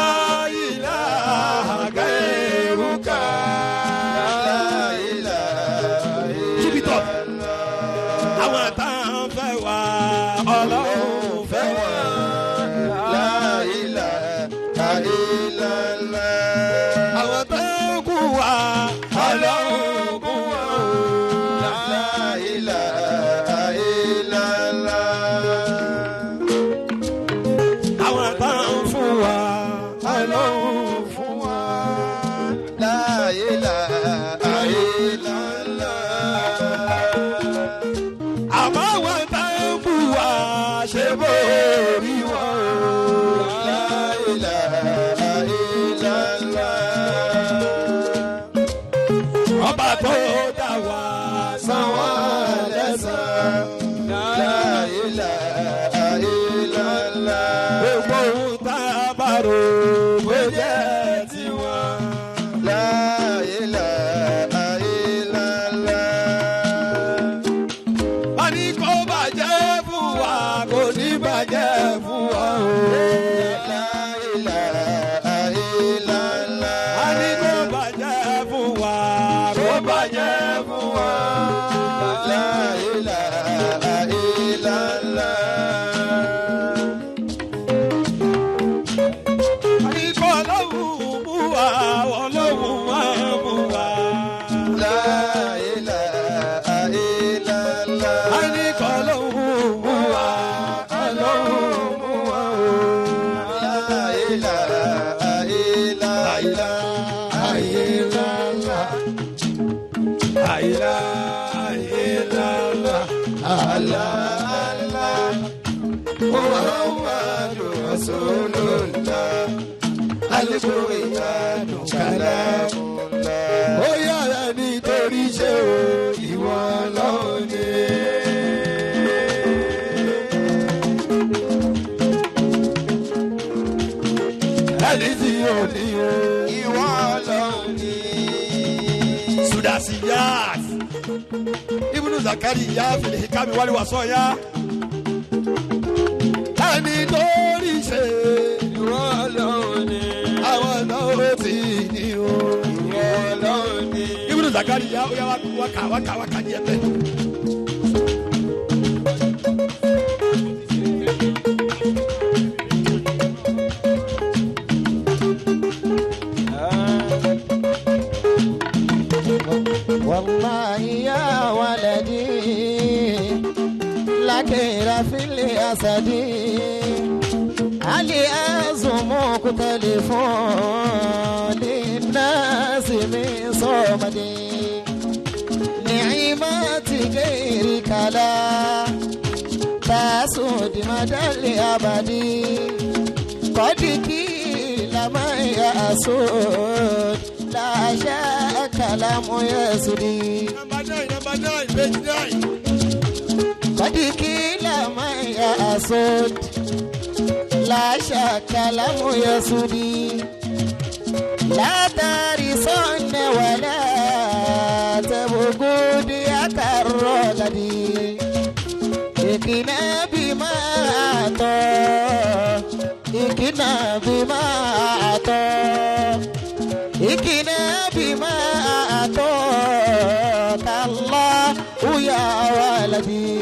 S2: ilaha gairuka.
S3: La ilaha
S2: Keep it up. Àwọn táwọn fẹ́ wá Ọlọ́run fẹ́ wá.
S3: La ilaha illallah. lẹ́san. La ilaha illallah.
S2: Gbogbo ohun tá a bá rò bó jẹ́ tiwọn.
S3: La ilaha illallah.
S2: Wọ́n ní kó bàjẹ́ fún wa kò ní bàjẹ́ fún wa o.
S3: La ilaha illallah.
S2: Wọ́n ní kó bàjẹ́ fún wa kó bàjẹ́ fún wa.
S3: La ilaha illallah.
S2: Wọ́n ní kó ọlọ́run mú wa ọlọ́run máa mú wa.
S3: La ilaha illallah.
S2: Wọ́n ní kó ọlọ́run mú wa ọlọ́run mú wa o.
S3: La ilaha illallah.
S2: Àìlá àìlá àìlá àìlá.
S3: Allah, Allah. Muhammadu Rasulullah. Al-Qur'anu kalamullah.
S2: Ó yára nítorí ṣe o ìwọ lọ́hùn ni. Ẹni tí ò ní o.
S3: Ìwọ Ọlọ́run ni.
S2: Sudasi yaas. Ibnu Zakari ya fili hikami wali wasọ ya. Ẹni torí ṣe
S3: Ìwọ Ọlọ́run ni.
S2: àwọn náà ti ní o.
S3: Ìwọ Ọlọ́run ni.
S2: Ibnu Zakari ya ó yá wákà wákà wákà ní ẹbẹ.
S5: والله يا ولدي لكير في الأسد علي أزمك تلفون للناس من صمدي نعمات غيرك لا تسود مدى الأبد قد قيل ما يأسود لا شك لم يسدي
S2: Number nine, number nine, page nine.
S5: قد قيل ما يأسود لا شك لم يسدي لا ترثن ولا تبغوا ديك الرغدي إكنا بما أعطى إكنا بما أعطى إكنا بما أعطاك الله يا ولدي.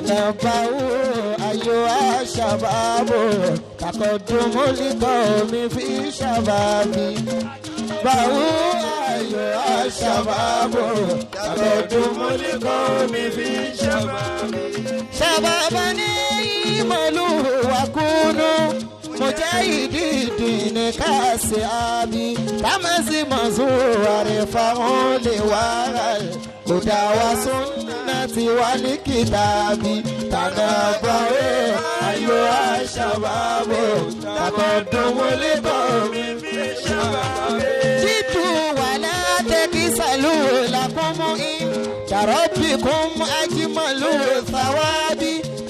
S5: تنبأوا أيها الشباب تقدم لقوم في شبابي بأوا أيها الشباب تقدم لقوم في
S3: شبابي.
S5: شبابا اعملوا وكونوا مجاهدين كاسعابي تمزمزوا وارفعوا لواء الهدى وسنة والكتاب تنبهوا أيها الشباب تقدموا لقوم
S3: في شبابي.
S5: جئتوا ولا تكسلوا لكم إن ربكم أجمل الثواب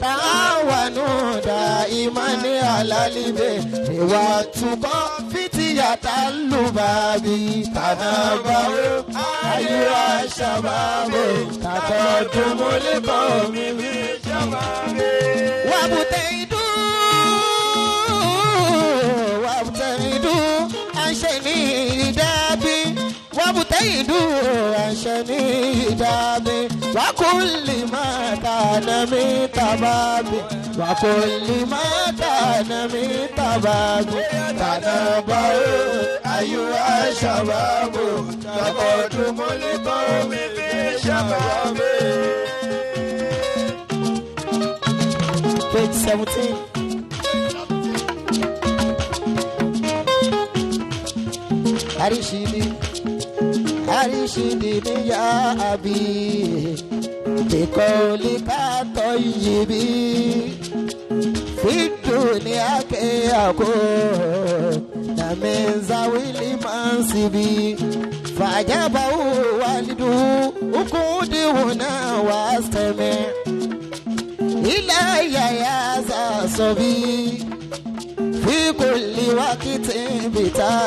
S5: تعاونوا دائما على البر والتقى فتية اللباب تنبهوا أيها الشباب تقدموا لقوم
S3: في شبابي.
S5: وابتعدوا وابتعدوا عن شنيع دابي وابتعدوا عن شنيع دابي وكل ما كان من تبابي وكل ما كان من تبابي
S3: تنبهوا أيها الشباب تقدم لقوم في شبابي.
S5: Page 17. Arishidi, Arishidi ni ya abi, bikolika toyibi, fi dunia ke ako, na من ذوي المنصب فأجابه والده اقعد هنا واستمع إلي يا ذا الصبي في كل وقت بتا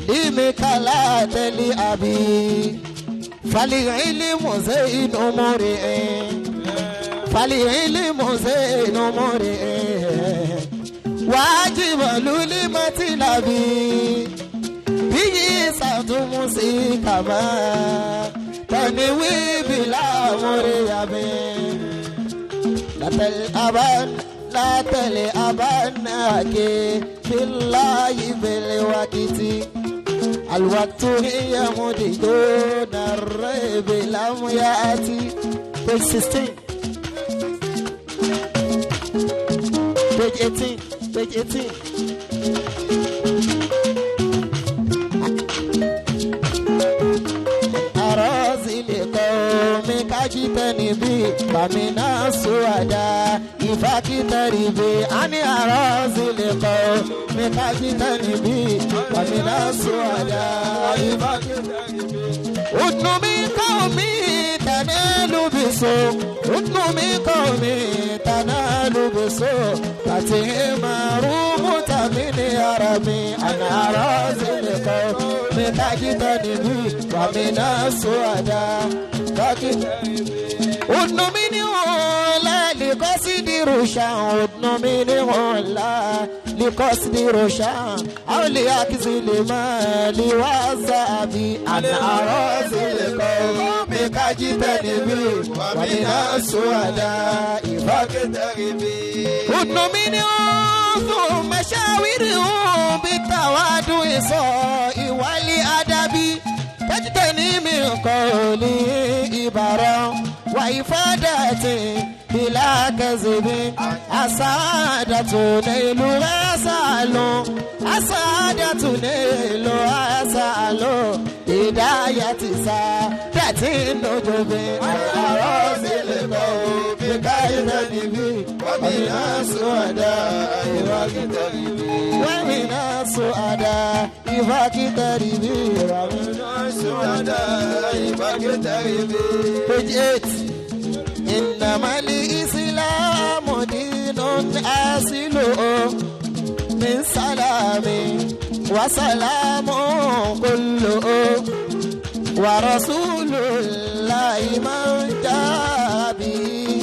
S5: لمكالات لأبي فالعلم زين مرئ فالعلم زين مرئ واجب لمتلبي به ستمسي كما تنوي بلا مريم لا تلأبن لا تلأبنك في الله بالوقت الوقت هي مديدون الريب لم يأتي. Page 16, page 18, page 18. أراضي لقوم كاجتنبي فمن السعداء إفاكتربي أني أراضي لقوم كاجتنبي فمن السعداء إفاكتربي ادن من قومي تنال بسوء ادن من قومي تنال بسوء فتح معروف من يرمي أنا أراضي لقوم كاجتنبي ومن السعداء ادن من لا لقصد رشا ادن من لا لقصد رشا أو ليأكز المال والذهب أنا أراضي لقوم كاجتنبي ومن السعداء فاكتربي ادن من ثم شاورهم بالتوادع صاء والأدب تجتني من قولي إبرا وإفادة بلا كذب السعادة نيل أسأل السعادة نيل أسأل هداية سادة النجوم أراضي القوم كاجتنبي ومن السعداء ومن السعداء فاكتربي ومن
S4: السعداء فاكتربي.
S5: Page 8. إنما الإسلام دين أصيل من سلام وسلام كله ورسول الله من جاء به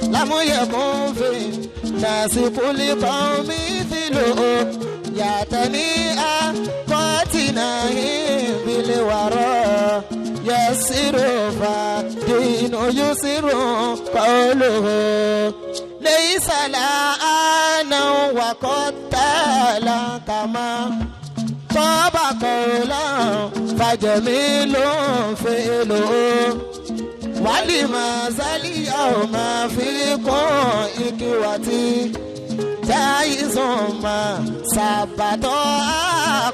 S5: لم يكن في الناس كل قوم مثله يعتني أقواتنا بالوراء يسر فدين يسر قوله ليس لا أنا وقد تعالى كما طاب قولا فجميل فعله ولما زال يوم في إكوتي جائز ما سبت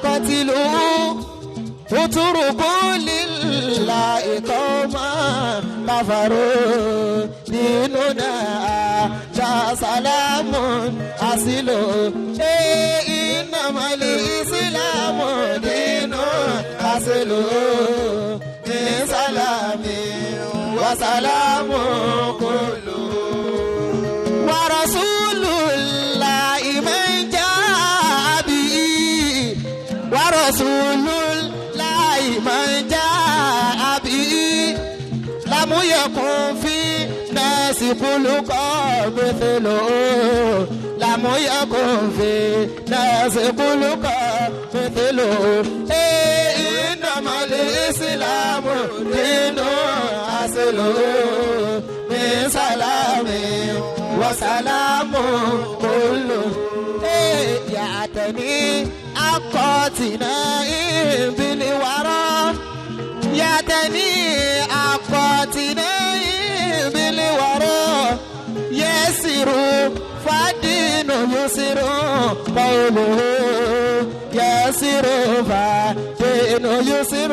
S5: قتلوا اتركوا لله قوما كفروا ديننا جاء سلام أصل إنما الإسلام دين أصل من سلام وسلام كله ورسول الله من جاء به ورسول الله من جاء به لم يكن في الناس خلق مثله لم يكن في الناس خلق مثله إنما الإسلام دين أصله من سلام وسلام كله يعتني أقاتنا بالورى يعتني أقاتنا بالورى يسر فالدين يسر قوله يسر فالدين يسر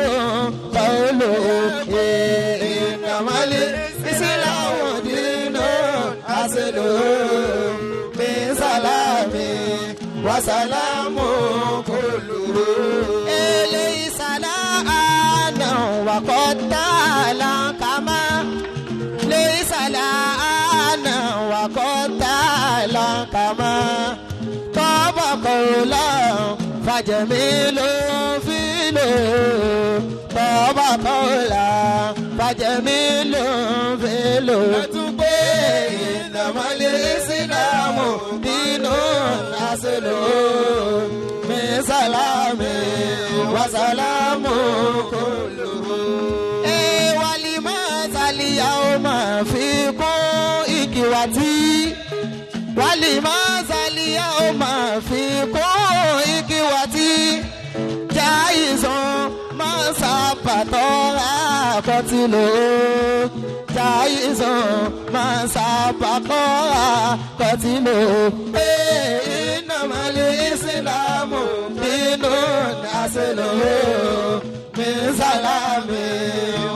S5: قوله إنما الإسلام دين أصله من سلام وسلام كله ليس لا وقد تعالى كما ليس لا وقد تعالى كما طاب قولا فجميل فيلو طاب قولا فجميل فيلو إنما الإسلام دين أصل من سلام وسلام كله ولماذا اليوم فيكم إخوتي ولماذا اليوم فيكم إخوتي جائز ما سبت قتلوا جائز ما سبق قتلوا إنما الإسلام دين أصله من سلام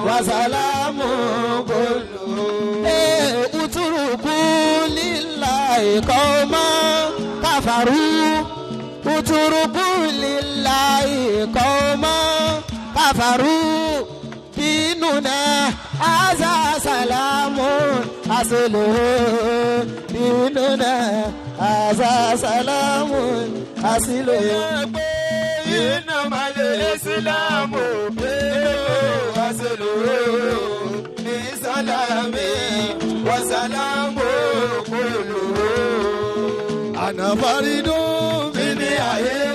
S5: وسلام كله اتركوا لله قوما كفروا اتركوا لله قوما كفروا ديننا هذا سلام أصله ديننا هذا سلام أصله
S3: إنما الإسلام أصله من سلام وسلام كله
S2: أنا فريد من أهل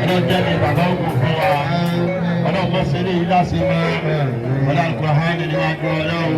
S6: Ọlọ́run jẹ́ ní bàbá ògùn fún wa, ọlọ́run mọ̀ sí ilé yìí láti mọ́, ọlọ́run kò hán ní níwájú ọlọ́run.